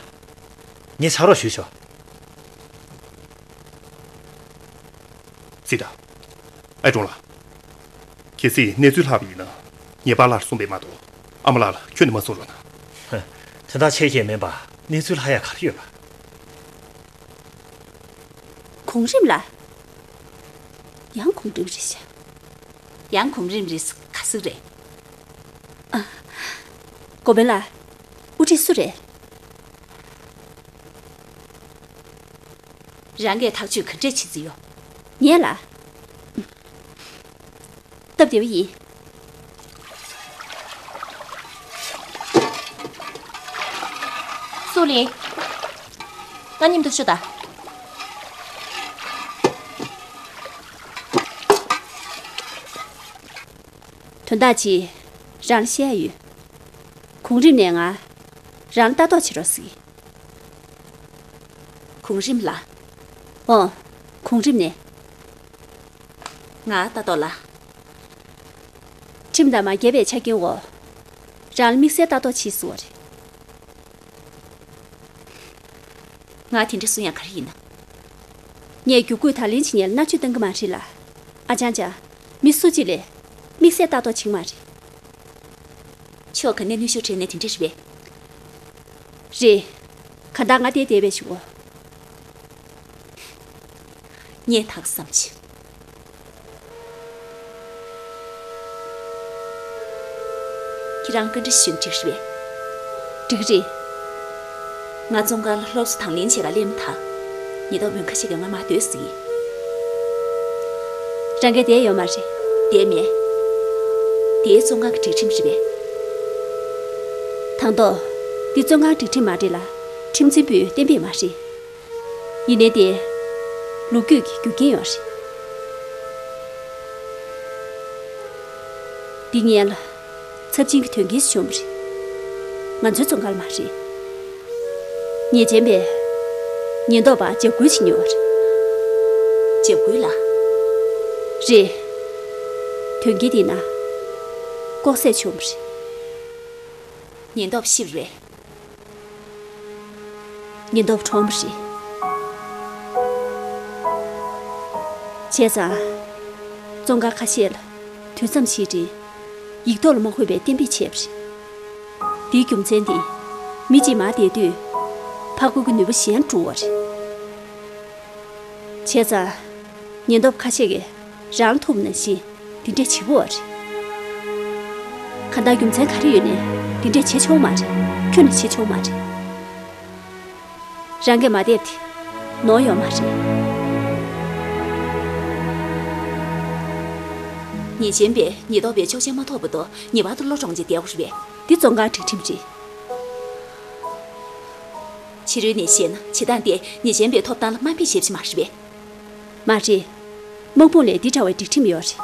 ངས་ཕྱག་རོགས་ཞུས་ཆོག་ཙི་ད། ཨའི་ཀྲུང་ལགས། གལ་སྲིད་གནས་ཚུལ་ལྷག་པ་ཡིན་ན་ངའི་པཱ་ལགས་ལ་གསུངས་པས་མ་གཏོགས་ཨ་མ་ལགས་ལ་ཁྱོན་ནས་མ་གསུང་རོགས་གནང་། ཧ། དོན་དག་ཆེ་ཞིག་མིན་པ་གནས་ཚུལ་ལྷག་ཡ་ག་རེ་ཡོད་པ། གུང་རིམ་ལགས། ཡང་གུང་རིམ་རེད་ཤག་ཡང་གུང་རིམ་རེད་ཟེར་ག་ཟིག་རེད། ཨ། གོ་པལ་ལགས། དབུ་ཁྲིད་སུ་རེད། རང་གིས་ཐག་གཅོད་ག་འདྲས་བྱེད་རྩིས་ཡོད། ངས་ལ། སྟབས་བདེ་བ་ཡིན། སུ་ལིན། ད་མཉམ་དུ་ཤོག་ད། དོན་དག་ཅིག་རང་ལ་བཤད་ཡ་ཡོད། གུང་རིམ་ནས་ང་རང་ལ་ལྟ་རྟོག་བྱེད་རོགས་ཟེར། གུང་རིམ་ལ། ཨོ། གུང་རིམ་ནས། ང་ལྟ་རྟོག་ལ། ཁྲིམས་དང་མ་འགལ་བའི་ཆ་རྐྱེན་འོག་རང་ལ་དམིགས་བསལ་ལྟ་རྟོག་བྱེད་ཟེར་བ་རེད། ང་དེ་འདྲ་གསུང་ཡ་ག་རེ་ཡིན་ན། ངས་རྒྱུ་རྐུབ་དང་ལེན་བྱེད་མཁན་ལ་མནར་གཅོད་གཏོང་གི་མ་རེད་ལ། ཨ་ཅང་ཅང་། མི་སུ་གཅིག་ལ་དམིགས་བསལ་ལྟ་རྟོག་བྱེད་ཀྱི་མ་རེད། ཁྱོད་ག་ནས་གནོན་ཤུགས་དྲན་ནས་དེ་འདྲ་རེད་པས། རེད། གང་ལྟར་ང་འདིར་བསྡད་པའི་གཞུག་གུ། ངས་ཐག་བསམ་བྱས། ཁྱེད་རང་བཀའ་འདྲི་ཞུས་ན་འགྲིག་རེད་པས། འགྲིག་རེད། ང་བཙོན་ཁང་ལ་སློབ་གསོ་དང་ལེན་བྱེད་ག་སླེབས་མ་ཐག་ཉེན་རྟོག་པ་ཁ་ཤས་ཀྱིས་ང་མར་སྡོད་ཟེར་གྱི། རང་གིས་བསྡད་ཡོད་མ་རེད། བསྡད་མེད། དེའི་བཙོན་ཁང་གི་སྒྲིག་ཁྲིམས་རེད་པས། དང་ཐོག་འདི་བཙོན་ཁང་སྒྲིག་ཁྲིམས་མ་རེད་ལ། ཁྲིམས་འཛིན་པུས་གཏན་འབེབས་མ་རེད། ཡིན་ནའི་དེ་ལོ་རྒྱུས་ཀྱི་རྒྱུ་རྐྱེན་ཡོད་རེད། འདི་སྔོན་ལ་ཚབས་ཆེན་གྱི་དོན་རྐྱེན་ཞིག་བྱུང་བ་རེད། ང་ཚོའི་བཙོན་ཁང་ལ་མ་རེད། ཉེས་ཅན་པས་ཉེན་རྟོག་པར་འཇབ་རྒོལ་བྱེད་མྱོང་བ་རེད། འཇབ་རྒོལ་ལ། རེད། དོན་རྐྱེན་འདི་ན་ལྐོག་ཟ་བྱུང་བ་རེད། ཉེན་རྟོག་པ་ཤི་བ་རེད། ཉེན་རྟོག་པ་གྲོངས་པ་རེད། བྱས་ཙང་། བཙོན་ཁང་ཁ་ཤས་ལ་དུས་མཚམས་ཤིག་རིང་ཡིག་ཐོག་ལ་མ་འཁོད་པའི་གཏན་འབེབས་བྱས་པ་རེད། འདིའི་རྒྱུ་མཚན་དེ། མི་གཅིག་མར་བསྡད་དུས། ཕར་རྒོལ་གྱི་ནུས་པ་ཞན་འགྲོ་བ་རེད། བྱས་ཙང་། ཉེན་རྟོག་པ་ཁ་ཤས་ཀྱིས་རང་ལ་ཐུག་པ་ནང་བཞིན་འདི་འདྲས་བྱེད་དགོས་པ་རེད། གང་ལྟར་རྒྱུ་མཚན་ག་རེ་ཡོད་ནས་འདི་འདྲས་བྱེད་ཆོག་མ་རེད། ཁྱོན་ནས་བྱེད་ཆོག་མ་རེད། རང་གིས་མ་བསྡད་དེ་ནོར་ཡོད་མ་རེད། ཉེས་ཅན་པས་ཉེན་རྟོག་པའི་ཆོག་མཆན་མ་ཐོབ་བར་དུ་ངེས་པར་དུ་ལོ་གྲོངས་བྱས་བསྡད་དགོས་རེད་པས། འདི་བཙོན་ཁང་སྒྲིག་ཁྲིམས་རེད། ཕྱི་རོལ་ནས་བཤད་ན་བྱེད་སྟངས་དེ་ཉེས་ཅན་པའི་ཐོབ་ཐང་ལ་དམའ་འབེབས་བྱས་པ་ཞིག་མ་རེད་པས། མ་རེད། དམག་དཔུང་ལ་འདི་འདྲ་བའི་སྒྲིག་ཁྲིམས་ཡོད་རེད།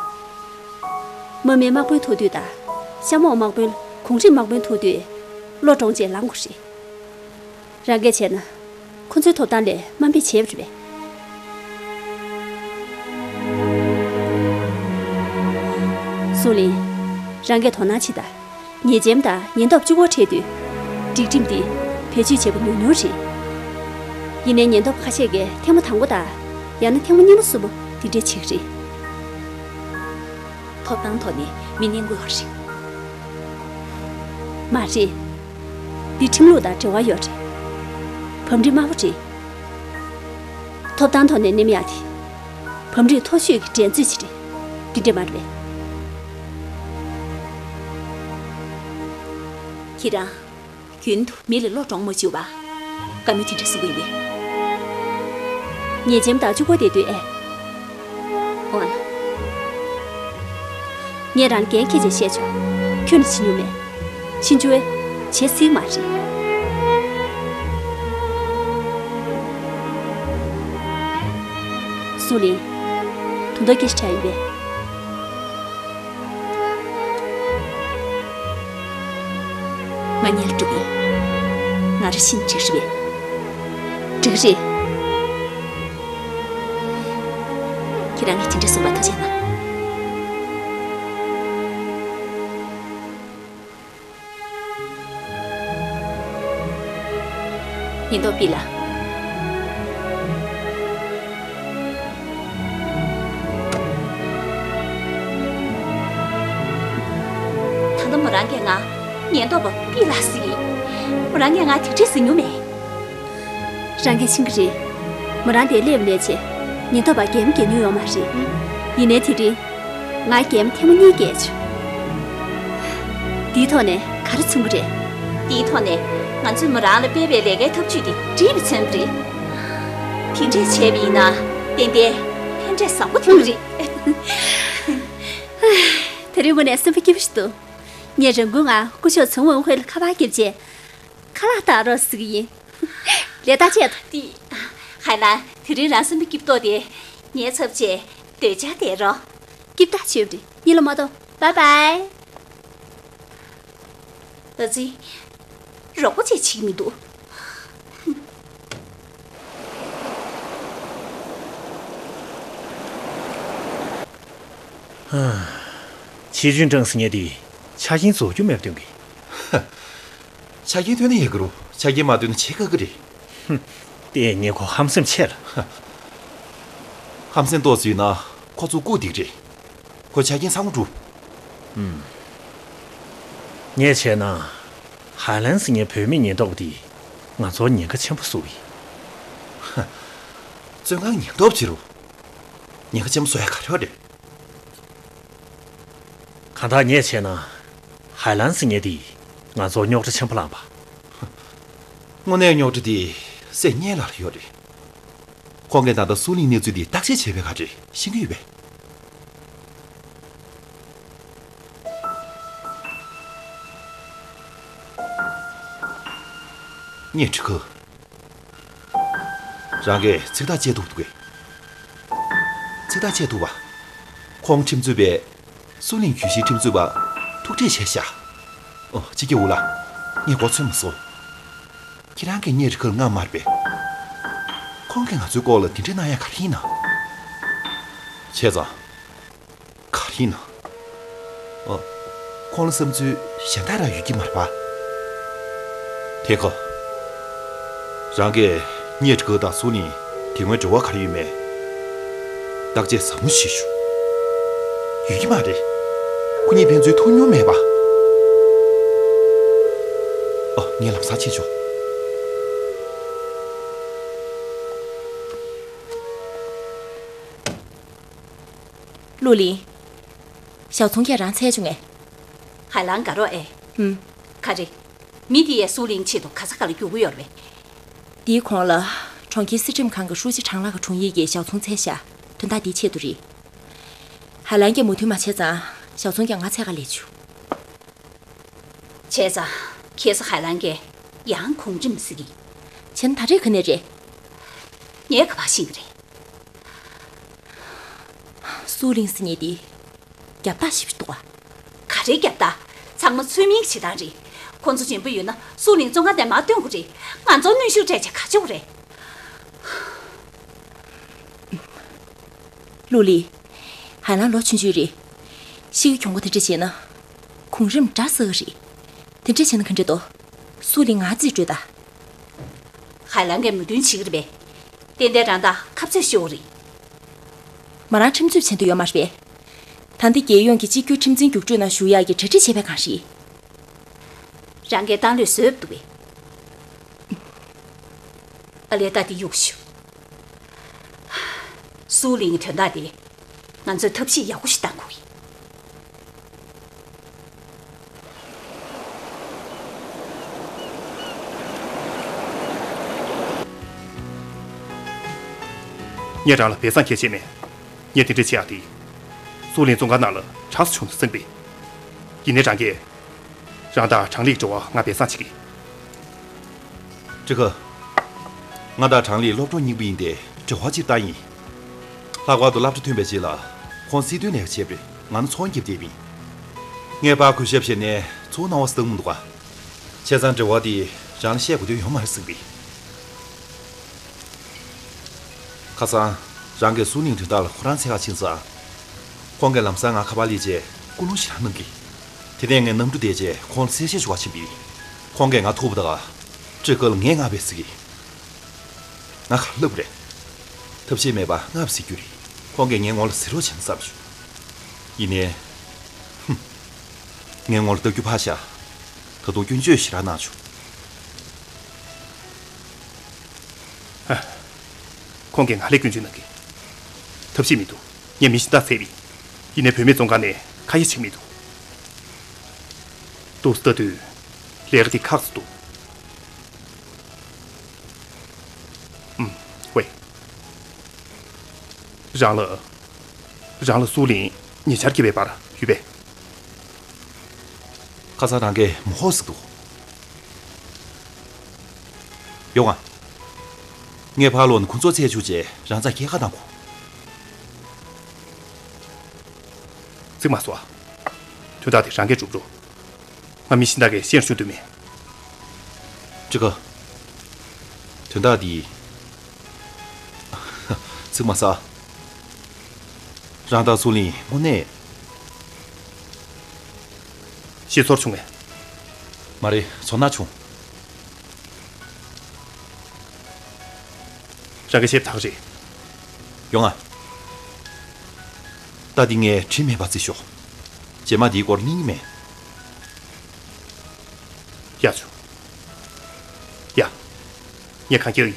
དམག་མིས་དམག་དཔོན་ཐུག་དུས་དང་། གཤམ་འོག་དམག་དཔོན་གུང་ཁྲན་དམག་དཔོན་ཐུག་དུས། བློ་གྲོང་བྱས་ལངས་དགོས་རེད། རང་གིས་བྱས་ན། ཁོ་ཚོའི་ཐོབ་ཐང་ལས་དམའ་འབེབས་བྱས་པ་རེད་པས། སུའུ་ལིན། རང་གིས་དོ་སྣང་བྱེད་དང་། ཉེ་ལྕམ་དང་ཉེན་རྟོག་གཅིག་པོ་འཕྲད་དུས། སྒྲིག་ཁྲིམས་འདི་བེད་སྤྱོད་བྱེད་པ་ཉུང་ཉུང་རེད། ཡིན་ནའི་ཉེན་རྟོག་ཁ་ཤས་ཀྱིས་ཐེངས་མ་དང་པོ་དང་། ཡང་ན་ཐེངས་མ་གཉིས་པ་གསུམ་པོ་འདི་འདྲས་བྱེད་ཀྱི་རེད། ཐོབ་ཐང་ཐོག་ནས་མི་གནས་དགོས་པ་རེད། མ་རེད། འདི་ཁྲིམས་ལུགས་དང་འབྲེལ་བ་ཡོད་རེད། བམ་སྒྲིག་དམའ་པོ་རེད། ཐོབ་ཐང་ཐོག་ནས་མནན་ཡག་དེ། བམ་སྒྲིག་མཐོ་ཤོས་ཀྱི་འགྲན་རྩོད་ཅིག་རེད། འདི་འདྲས་མ་རེད་པས། ཁྱེད་རང་། རྒྱུན་དུ་མི་ལ་བློ་གྲོང་མ་བཅུག་པ། བཀའ་མོལ་དེ་འདྲ་གསུང་གི་ཡོད་པས། ཉེ་ལྕམ་དང་གཅིག་པོ་བསྡད་དུས་ཨེ། འོ་ན། ངས་རང་ལ་འགན་འཁྱེར་བྱས་བཤད་ཆོག་ཁྱོན་ནས་བྱེད་མྱོང་མེད། ཕྱིན་ཆད་བྱེད་སྲིད་མ་རེད། སུའུ་ལིན། དུང་ཟླ་སྐད་ཆ་དྲག་ཡིན་པས། ང་ཉལ་འགྲོ་གི་ཡིན། ང་རང་ཤི་ན་འགྲིག་རེད་པས། འགྲིག་རེད། ཁྱེད་རང་གིས་དེ་འདྲ་གསུངས་པར་ཐུགས་རྗེ་གནང་། ཉེན་རྟོག་པི་ལ། ད་ལྟ་མོ་རང་གིས་ང་ཉེན་རྟོག་པ་པི་ལ་ཟེར་གི་ཡིན། མོ་རང་གིས་ང་དེ་འདྲས་ཟེར་མྱོང་མེད། རང་གིས་ཤེས་ཀྱི་རེད། མོ་རང་དེར་སླེབས་པ་ནས་བྱས། ཉེན་རྟོག་པ་འགལ་མོ་བརྒྱབ་མྱོང་ཡོད་མ་རེད། ཡིན་ནའི་དེ་རིང་། ང་འགལ་མོ་ཐེངས་མ་གཉིས་བརྒྱབ་བྱུང་། འདིའི་ཐོག་ནས་ག་རེ་མཚོན་གྱི་རེད། འདིའི་ཐོག་ནས་ང་ཚོས་མོ་རང་ལ་སྤེལ་བའི་ལས་ཀའི་ཐབས་ཇུས་དེ་འགྲིག་པ་མཚོན་གྱི་རེད། དེ་འདྲས་བྱས་པ་ཡིན་ན་ཏན་ཏན་ཕན་འབྲས་བཟང་པོ་ཐོན་གྱི་རེད། དེ་རིང་དངོས་གནས་སེམས་པ་སྐྱིད་པོ་ཞིག་འདུག་ངས་རང་འགུལ་ངང་སྐུ་ཞབས་ཚང་ཝུན་ཧུའེ་ལ་ཁ་པར་བརྒྱབ་རྗེས། ཁ་ལག་བཏང་རོགས་ཟེར་གྱི་ཡིན། ལས་ཐག་ཆད་ཐུབ། ཏི། ཧའེ་ལན། དེ་རིང་རང་སེམས་པ་སྐྱིད་པོ་དེ། ངའི་ཚབ་བྱས་སྡོད་འཇགས་བསྡད་རོགས། སྐྱིད་པོ་ཐག་ཆོད་པ་རེད། གཉིད་ལ་མ་ཐོངས། བཱའི་བཱའི། ཨ་ཙི། རོགས་པ་ཅིག་བྱེད་ཀྱི་མི་འདུག་ཆི་ཅུན་ཀྲང་ཟེར་མཁན་དེ་ཆ་རྐྱེན་རྫོགས་རྒྱུ་མེད་པ་སྟོན་གི། ཆ་རྐྱེན་ཐོན་ན་ཡག་གི་རེད། ཆ་རྐྱེན་མ་ཐོན་ན་བྱེད་དཀའ་གི་རེད། ཧུམ། དེ་ངས་ཁོ་ཧམ་སེམས་ཆེ་ལ། ཧམ་སེམས་ཏོག་ཙམ་ཡོད་ན་ཁོ་ཚོ་སྐུག་སྡིག་རེད། ཁོ་ཆ་རྐྱེན་ཚང་མ་གྲུབ། ངས་བྱས་ན། ཧའེ་ལན་ཟེར་མཁན་བུད་མེད་ཉེན་རྟོག་པ་དེས་ང་ཚོར་ཉེན་ཁ་ཆེན་པོ་བཟོ་གི་ཡིན། བཙོན་ཁང་ཉེན་རྟོག་པ་བྱེད་རོགས། ཉེན་ཁ་ཆེན་པོ་བཟོ་ཡ་ག་རེ་ཡོད་རེད། གང་ལྟར་ངས་བྱས་ན། ཧའེ་ལན་ཟེར་མཁན་དེས་ང་ཚོར་རྙོག་དྲ་ཆེན་པོ་བསླངས་པ། དངོས་གནས་རྙོག་དྲ་དེ་སེམས་སྙན་ལ་ལ་ཡོད་རེད། ཁོང་གིས་ད་ལྟ་སུའུ་ལིང་གནས་ཚུལ་འདི་བརྟག་དཔྱད་བྱས་པའི་ག་རེ་ཤེས་ཀྱི་ཡོད་པས། ངས་ཁྲི་ཁུ། རང་གིས་ཚིག་ཐག་བཅད་ཐུབ་འདུག་གས། ཚིག་ཐག་བཅད་ཐུབ་པ། ཁོང་ཁྲིམས་རྩོད་པས་སུའུ་ལིང་གྱོད་གཞིའི་ཁྲིམས་རྩོད་པ་ཐུག་འཕྲད་བྱས་ཤག་ཨོ། ཅི་སྐྱེ་འུ་ལ། ངས་མགོ་ཚོས་མ་སོང་། ཁྱེད་རང་གིས་ངའི་རི་ཁར་ང་མར་པས། ཁོང་གིས་ང་ཚོའི་སྐོར་ལ་དེ་འདྲའི་གནང་ཡ་ག་རེ་ཡིན་ན། བྱས་ཙང་། ག་རེ་ཡིན་ན། ཨ། ཁོང་ལ་བསམ་ཚུལ་གཞན་དག་རང་ཡོད་ཀྱི་མ་རེད་པ། དེ་ཁོ། རང་གིས་ངའི་རི་ཁ་དང་སུའུ་ལིང་དེ་སྔོན་འབྲེལ་བ་ག་རེ་ཡོད་མེད། བརྟག་དཔྱད་ཟབ་མོ་ཞིག་ཞུ། ཡོད་ཀྱི་མ་རེད། ཁོ་གཉིས་ཕན་ཚུན་ཐུག་མྱོང་མེད་པ། ཨ། ངས་ལམ་སང་ཕྱིན་ཆོག་ལུའུ་ལིན། ཞའོ་ཚུང་ཁྱེད་རང་འཚོལ་བྱུང་ངས། ཧའེ་ལན་དགའ་རོགས་ཨེ། ཧུམ། ག་རེ། མི་དེ་ཡས་སུའུ་ལིང་ཆེད་དུ་ག་ས་ག་ལ་རྒྱུག་གི་ཡོད་རེད་པས། དེའི་གོང་ལ། གྲོང་ཁྱེར་སྲིད་ཁྲིམས་ཁང་གི་ཧྲུའུ་ཅི་ཁྲང་ལགས་ཀྱི་དྲུང་ཡིག་གིས་ཞའོ་ཚུང་འཚོལ་ཤག་དོན་དག་དེའི་ཆེད་དུ་རེད། ཧའེ་ལན་གྱིས་མོས་མཐུན་མ་བྱས་ཙང་། ཞའོ་ཚུང་ཀྱང་ང་འཚོལ་ག་སླེབས་བྱུང་། བྱས་ཙང་། ཁ་སང་ཧའེ་ལན་གྱིས་ཡང་གོང་ཁྲིམས་ཟེར་གི། བྱས་ན་ད་རེས་ག་ནས་རེད། ངས་ག་པར་ཤེས་ཀྱི་རེད། སུའུ་ལིང་ཟེར་མཁན་དེ། རྒྱབ་རྟགས་ཞེ་པོ་ཅིག་འདུག་ག་ག་རེའི་རྒྱབ་རྟགས། ཚང་མ་ཚུལ་མིན་གྱི་བྱེད་སྟངས་རེད། ཁོ་ཚོ་འཇོན་པོ་ཡོད་ན་སུའུ་ལིང་བཙོན་ཁང་ནས་མར་བཏོན་དགོས་རེད། ང་ཚོར་གནོན་ཤུགས་སྤྲད་བྱས་ག་རེ་བྱེད་དགོས་རེད། ལུའུ་ལི། ཧའེ་ལན་ལོ་ཆུང་ཆུང་རེད། ཤི་གི་གྱོང་པོ་དེ་འདྲ་བྱས་ན། གོང་རིམ་འདྲ་ཟེར་གི་རེད། དེ་འདྲ་བྱས་ན་ག་འདྲ་འདུག་སུའུ་ལིང་ང་རྩིས་སྤྲོད་ད། ཧའེ་ལང་གིས་མོས་མཐུན་བྱེད་ཀྱི་རེད་པས། ཏན་ཏན་རང་ད་ཁ་རྩོད་ཤོར་བ་རེད། མོ་རང་ཁྲིམས་རྩོད་བྱེད་འདོད་ཡོད་མ་རེད་པས། ད་འདི་རྒྱལ་ཡོངས་ཀྱི་གཅིག་གྱུར་ཁྲིམས་འཛིན་རྒྱུགས་སྤྲོད་ནང་ཞུགས་ཡག་གི་གྲ་སྒྲིག་བྱས་པ་གང་རེད། རང་གིས་བཏང་ལོས་བཟོས་འདུག་པས། ཨ་ལས། ད་འདི་གཡུག་ཞུ། སུའུ་ལིང་གི་དོན་དག་དེ། ང་ཚོས་ཐབས་ཤེས་ཡག་པོ་ཞིག་གཏང་དགོས་ཀྱི། ངས་རང་ལ་སྦས་གསང་གལ་ཆེ་མེད། ངས་དེ་འདྲ་བྱེད་ཡག་དེ། སུའུ་ལིང་བཙོན་ཁང་ནང་ལ་གྲགས་སུ་བྱུང་ན་བསམ་པས། ཡིན་ནའི་རང་གིས། རང་དང་ཀྲང་ལི་འབྲེལ་བ་ང་སྦས་གསང་བྱེད་ཀྱི། ཀྲི་ཁ། ང་དང་ཀྲང་ལི་སློབ་གྲོགས་རྙིང་པ་ཡིན་ཏེ་འབྲེལ་བ་ཅིག་བཏང་ཡིན། ལྷག་པར་དུ་སློབ་གྲྭ་ཐོན་པའི་རྗེས་ལ་ཁོང་སྲིད་དོན་ལས་ཀ་བྱས་པས་ང་ནི་ཚོང་རྒྱབ་བསྡད་པ་ཡིན། ངས་ཕར་གུས་ཞབས་བྱས་ནས་ཚུར་གནང་བ་སྟབས་མི་འདུག་ག་བྱས་ཙང་འབྲེལ་བ་འདི་རང་ལ་བཤད་དགོས་དོན་ཡོད་མ་རེད་བསམ་པས། ཁ་སང་། རང་གིས་སུའུ་ལིང་དོན་དག་ལ་ཁོ་རང་འཚོལ་ག་ཕྱིན་ཙང་། ཁོང་གིས་ལམ་སང་ང་ཁ་པར་སླེབས་རྗེས་སྐུལ་སློང་ཞེ་དྲག་གནང་གི། དེ་ནས་ངས་གནམ་གྲུ་བསྡད་རྗེས་ཁོང་ལ་གསལ་བཤད་ཞུ་བར་ཕྱིན་པས། ཁོང་གིས་ང་ཐུག་པ་དང་། སྤྲེལ་དཀར་ལ་ངས་མངགས་པས་ཟེར་གི། ང་ག་རེ་ལབ་དགོས་རེད། ཐབས་ཤེས་མེད་པར་མངགས་པ་ཟེར་རྒྱུ་རེད། ཁོང་གིས་ངའི་ངོ་ལ་ཟེར་རོགས་བྱས་ན་བསམ་བྱུང་། ཡིན་ནའི། ཧུམ། ངའི་ངོ་ལ་ལྟ་རྒྱུ་ཕར་བཞག་ད་དུང་སྐྱོན་བརྗོད་ཞེ་དྲག་གནང་བྱུང་། ཧ། ཁོང་གིས་ང་ལ་སྐྱོན་བརྗོད་གནང་གི། ཐབས་ཤེས་མི་འདུག་ངས་མི་གཞན་དག་བཙལ་བས། ཡིན་ནའི་བུད་མེད་བཙོན་ཁང་ནས་ཁ་ཡ་བྱེད་ཀྱི་མི་འདུག་འདུག་སེ་ལྟ་དུས། ལས་ཀ་འདི་ཁག་ཏུ་འདུག་ཨུམ། ཝེ། རང་ལ། རང་ལ་སུའུ་ལིང་ཉེ་ཆར་སྐྱེས་པའི་བར་ཡོད་པས། ཁ་སང་རང་གིས་མོ་ཧོ་ཟེར་འདུག་ཡོང་ང་། ངས་ཕར་ལོག་ནས་ཁོ་ཚོ་འཚོལ་བཅུག་རྗེས་རང་ཚ་སྐྱེལ་ཁ་གནང་གོ། ཚིག་མ་ཟོ་ཨ། དོན་དག་དེ་རང་གིས་སྒྲུབ་རོགས། ང་མི་གཞན་དག་གིས་ཤེས་རྒྱུ་འདོད་མེད། ཀྲི་ཁ། དོན་དག་འདི། ཚིག་མ་ཟ། རང་དང་སུའུ་ལིང་དངོས་གནས། ཤེས་ཚོར་བྱུང་ངས། མ་རེད། ཚོར་སྣང་བྱུང་། རང་གི་ཞེབ་ཐག་རེད། ཡོང་ང་། ད་འདི་ངས་དྲི་མེད་པར་བརྩི་ཤོག་རྗེས་མ་འདིའི་སྐོར་གླེང་གི་མེད། ཡ་ཆུ། ཡ། ངས་གང་རྒྱག་ཡིན།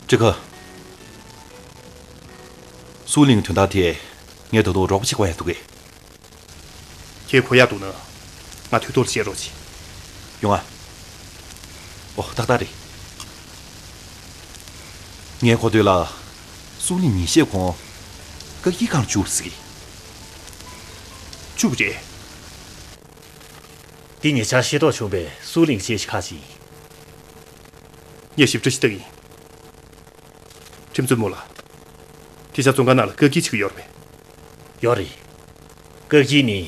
ཀྲི་ཁ། སུའུ་ལིང་དོན་དག་དེ་ངས་ད་དུང་རོགས་པ་བྱེད་དགོས་ཡ་འདུག་གས། ཁྱེད་གོ་ཡག་འདུག་ན། ང་ཐུགས་ཐོག་ལ་བཤད་རོགས་གྱིས། ཡོང་ང་། ཨོ། ཏག་ཏག་རེད། ངས་གོ་དུས་ལ། སུའུ་ལིང་ཉིན་ཤས་གོང་། བཀག་སྐྱིལ་ཁང་ལ་བཅུག་ཟེར་གི། བཅུག་རེད། འདི་ཉེ་ཆར་ཤེས་རྟོགས་བྱུང་བའི་སུའུ་ལིང་ཅེས་ཤིག་ཁག་ཅིག་ཡིན། ངས་ཞིབ་ཕྲ་ཞིག་བལྟས་ཡིན། ཁྲིམས་རྩོད་མོ་ལ། དེ་ཤ་བཙོན་ཁང་ནང་ལ་བཀག་སྐྱིལ་བྱེད་ཀྱི་ཡོད་རེད་པས། ཡོད་རེད། བཀག་སྐྱིལ་ནི།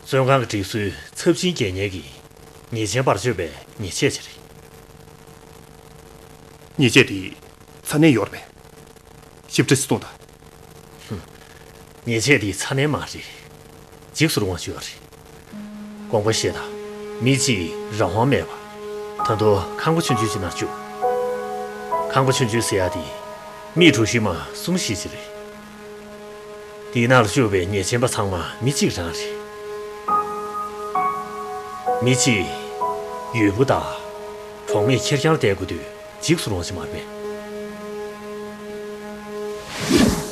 བཙོན་ཁང་གི་སྒྲིག་སྲོལ་ཚབས་ཆེན་འགལ་ཉེས་ཀྱིས་ཉེས་ཅན་པར་གཅོད་པའི་ཉེས་ཆད་ཅིག་རེད། ཉེས་ཆད་དེ་ཚ་ནན་ཡོད་རེད་པས། ཞིབ་ཕྲ་ཞིག་གསུངས་དང་། ཉེས་ཆད་དེ་ཚ་ནན་མ་རེད། འཇིགས་སུ་རུང་བ་ཅིག་ཡོད་རེད། དགོངས་པ་བཞེས་དང་། མི་གཅིག་རང་དབང་མེད་པར། ད་དུང་ཁང་པ་ཆུང་ཆུང་ཅིག་ནང་བཅུག་ཁང་པ་ཆུང་ཆུང་ཟེར་ཡ་དེ། མི་གྲུ་བཞི་མ་གསུམ་བཞི་ཅིག་རེད། དེའི་ནང་ལ་བཅུག་པའི་ཉེས་ཅན་པ་ཚང་མ་མི་གཅིག་རང་རེད། མི་གཅིག་ཡོད་པོ་དང་། གྲོགས་མེད་ཁེར་རྐྱང་བསྡད་དགོས་དུས། འཇིགས་སུ་རུང་བ་ཅིག་མ་རེད་པས།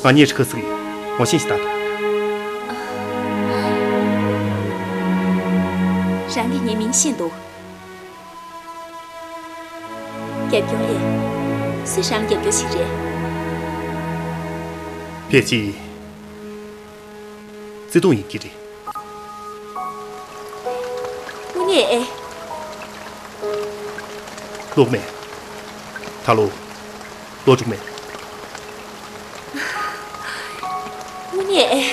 ང་གཉིས་ཁ་སང་ངོ་ཤེས་ཤིག་དང་། རང་གིས་ངའི་མིང་ཤེས་འདུག་རྒྱབ་སྐྱོར་ལས། སུ་རང་རྒྱབ་སྐྱོར་ཞིག་རེད། ཕལ་ཆེར། བརྩེ་དུང་ཡིན་གྱི་རེད། དངོས་གནས་ཨེ། ལོག་མེད། ད་ལོ། ལོ་དྲུག་མེད། དངོས་གནས་ཨེ།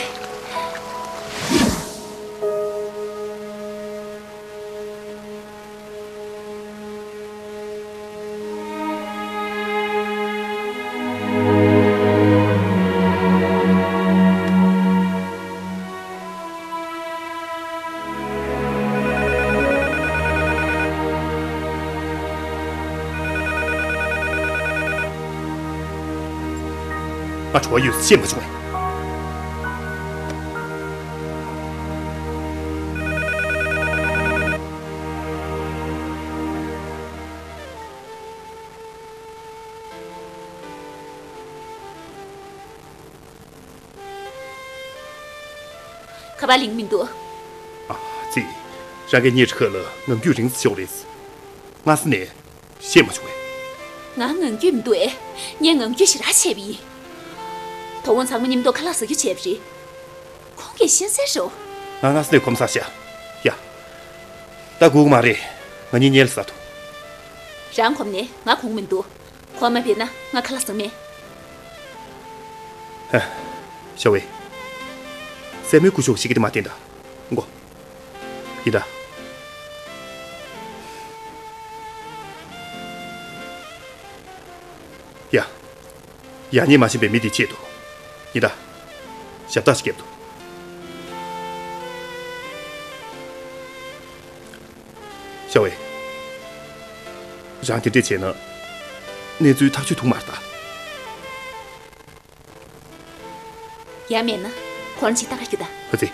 ང་བྲོ་བ་ཡོད་ཤེས་མ་བྱུང་ངས། ཁ་པར་ལེན་མི་འདུག་ཨ་ཙི། རང་གིས་ཉེ་ཁ་ལ་ངང་རྒྱུད་རིང་ཙམ་ཤོག་རེད། ང་ས་ནས་ཤེས་མ་བྱུང་བས། ང་ངང་རྒྱུད་མི་འདུག་ཨེ། ངས་ངང་རྒྱུད་ཞེ་དྲག་བྱས་པ་ཡིན། དོ་དགོང་ཚང་མ་མཉམ་དུ་ཁ་ལག་ཟ་རྒྱུ་བྱས་པ་རེད། ཁོང་གིས་ཤེས་གསལ་རོ། ང་ང་ས་ནས་གོམ་ས་བཞག་ཡ། ད་སྒུག་མ་རེད། ང་གཉིས་གཉེན་ལ་ཟ་ཐུབ། རང་གོམ་ནས་ང་གོམ་མི་འདུག་གོམ་མ་ཕེབས་ན་ང་ཁ་ལག་ཟ་མེད། ཧ། ཞའོ་ཝེ། སྲས་མོའི་སྐུ་ཞབས་ཤིག་གི་དེ་མ་བསྟན་ད། མགོ། ཡིན་ད། ཡ། ཡ་ཉེས་མ་ཤེས་པའི་མི་དེའི་ཆེད་དུ། ཡིན་ད། ཞབས་ཏག་ཞིག་བརྒྱབ་འདུག་ཞའོ་ཝེ། རང་དེ་འདྲས་བྱས་ན། གནས་ཚུལ་ཐག་ཆོད་ཐུབ་མ་རེད་ད། ཡང་མེད་ན། ཁོ་རང་ཅིག་ལྟ་ག་རྒྱུགས་དང་། ཨ་ཙི།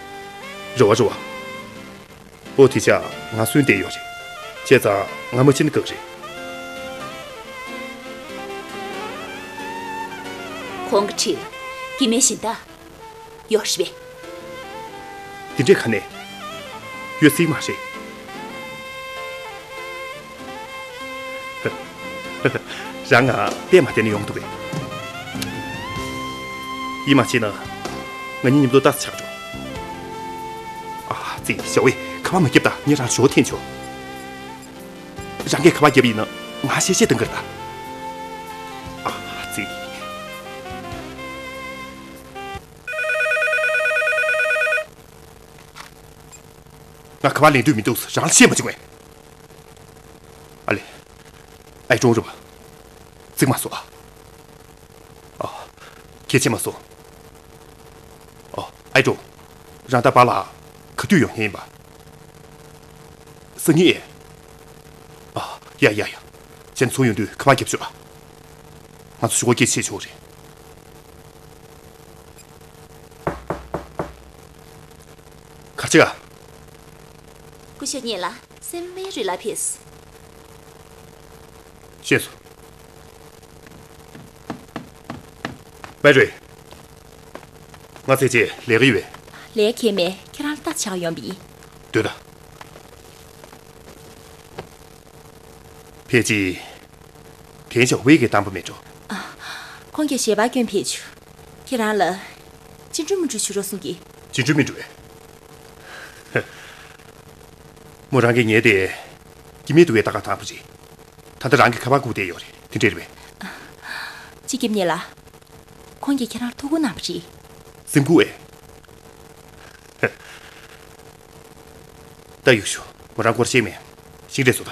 རེ་བ་རེ་བ། ཨོ་དེ་ཆ་ང་སུན་བསྡད་ཡོད་རེད། བྱས་ཙང་ང་མ་ཕྱིན་ན་དཀའ་གི་རེད། ཁོང་གི་འཁྲིས་ལ་སྐྱེ་དམན་གཞན་དག་ཡོད་རེད་པས། དེ་འདྲས་ག་ནས་ཡོད་སྲིད་མ་རེད། རང་ང་བལྟས་མ་བལྟས་ནས་ཡོང་འདུག་གས། ཡིད་མ་ཆེས་ན་ང་གཉིས་མཉམ་དུ་ལྟ་ཆགས་འགྲོ། ཨ་ཙི། ཞའོ་ཝེ། ཁ་པར་མ་བརྒྱབ་ད། ངས་རང་ཞོ་འཐེན་ཆོག་རང་གིས་ཁ་པར་བརྒྱབ་ཡིན་ན་ང་ཤེས་ཤེས་གཏང་གི་རེད་ད། ཨ་ཙི། ང་ཁ་པར་ལེན་འདོད་མི་འདུག་རང་ཤེས་མ་བྱུང་བས། ཨ་ལེ། ཨའི་ཀྲོང་རེད་པ། རྩིག་མ་སོང་ཨ། ཨ། གལ་ཆེ་མ་སོང་། ཨ། ཨའི་ཀྲོང་། རང་ད་པཱ་ལགས་ག་དུས་ཡོང་མཁན་ཡིན་པ། སང་ཉིན་ཨེ། ཨ། ཡ་ཡ་ཡ། གཞན་ཚོ་ཡོང་དུས་ཁ་པར་རྒྱབ་ཤོག་ཨ། ང་ཚོ་ཞུ་སྒོ་སྐད་ཆ་བཤད་ཆོག་རེད། ག་རེ་བྱེད་ག་སྐུ་ཞབས་ཉིད་ལ་སེམས་མེད་རུ་ལ་ཕེབས། ཤེས་སོང་། མེ་རུ། ང་ཚེ་ཆེ་ལས་ཀ་ཡོད་པས། ལས་ཀ་མེད། ཁྱེད་རང་ལ་ལྟ་ཆགས་ཡོང་པ་ཡིན། སྡོད་ད། ཕལ་ཆེར། དེ་ཞའོ་ཝེ་གིས་བཏང་པ་མེད་འགྲོ། ཨ། ཁོང་གིས་ཞལ་པར་བསྐྱོན་ཕེབས་བྱུང་། ཁྱེད་རང་ལ་ཅི་འགྲུབ་མི་འགྲུབ་ཞུ་རོགས་གསུང་གི། ཅི་འགྲུབ་མི་འགྲུབ་པས། མོ་རང་གིས་ངའི་དེ་སྐྱེ་དམན་འདུག་གས་ལྟ་ག་བཏང་པ་རེད། ད་ལྟ་རང་གིས་ཁ་པར་སྒུག་བསྡད་ཡོད་རེད། དེ་འདྲ་རེད་པས། སྤྱི་ཁྱབ་ཉིད་ལ། ཁོང་གིས་ཁྱེད་རང་ལ་ཐུགས་ཁུར་གནང་བ་རེད། སེམས་ཁུར་ཨེ། ད་ཡུག་ཞུ། མོ་རང་སྐོར་ཤེས་མེད། ཤིང་རེད་སོ་ད།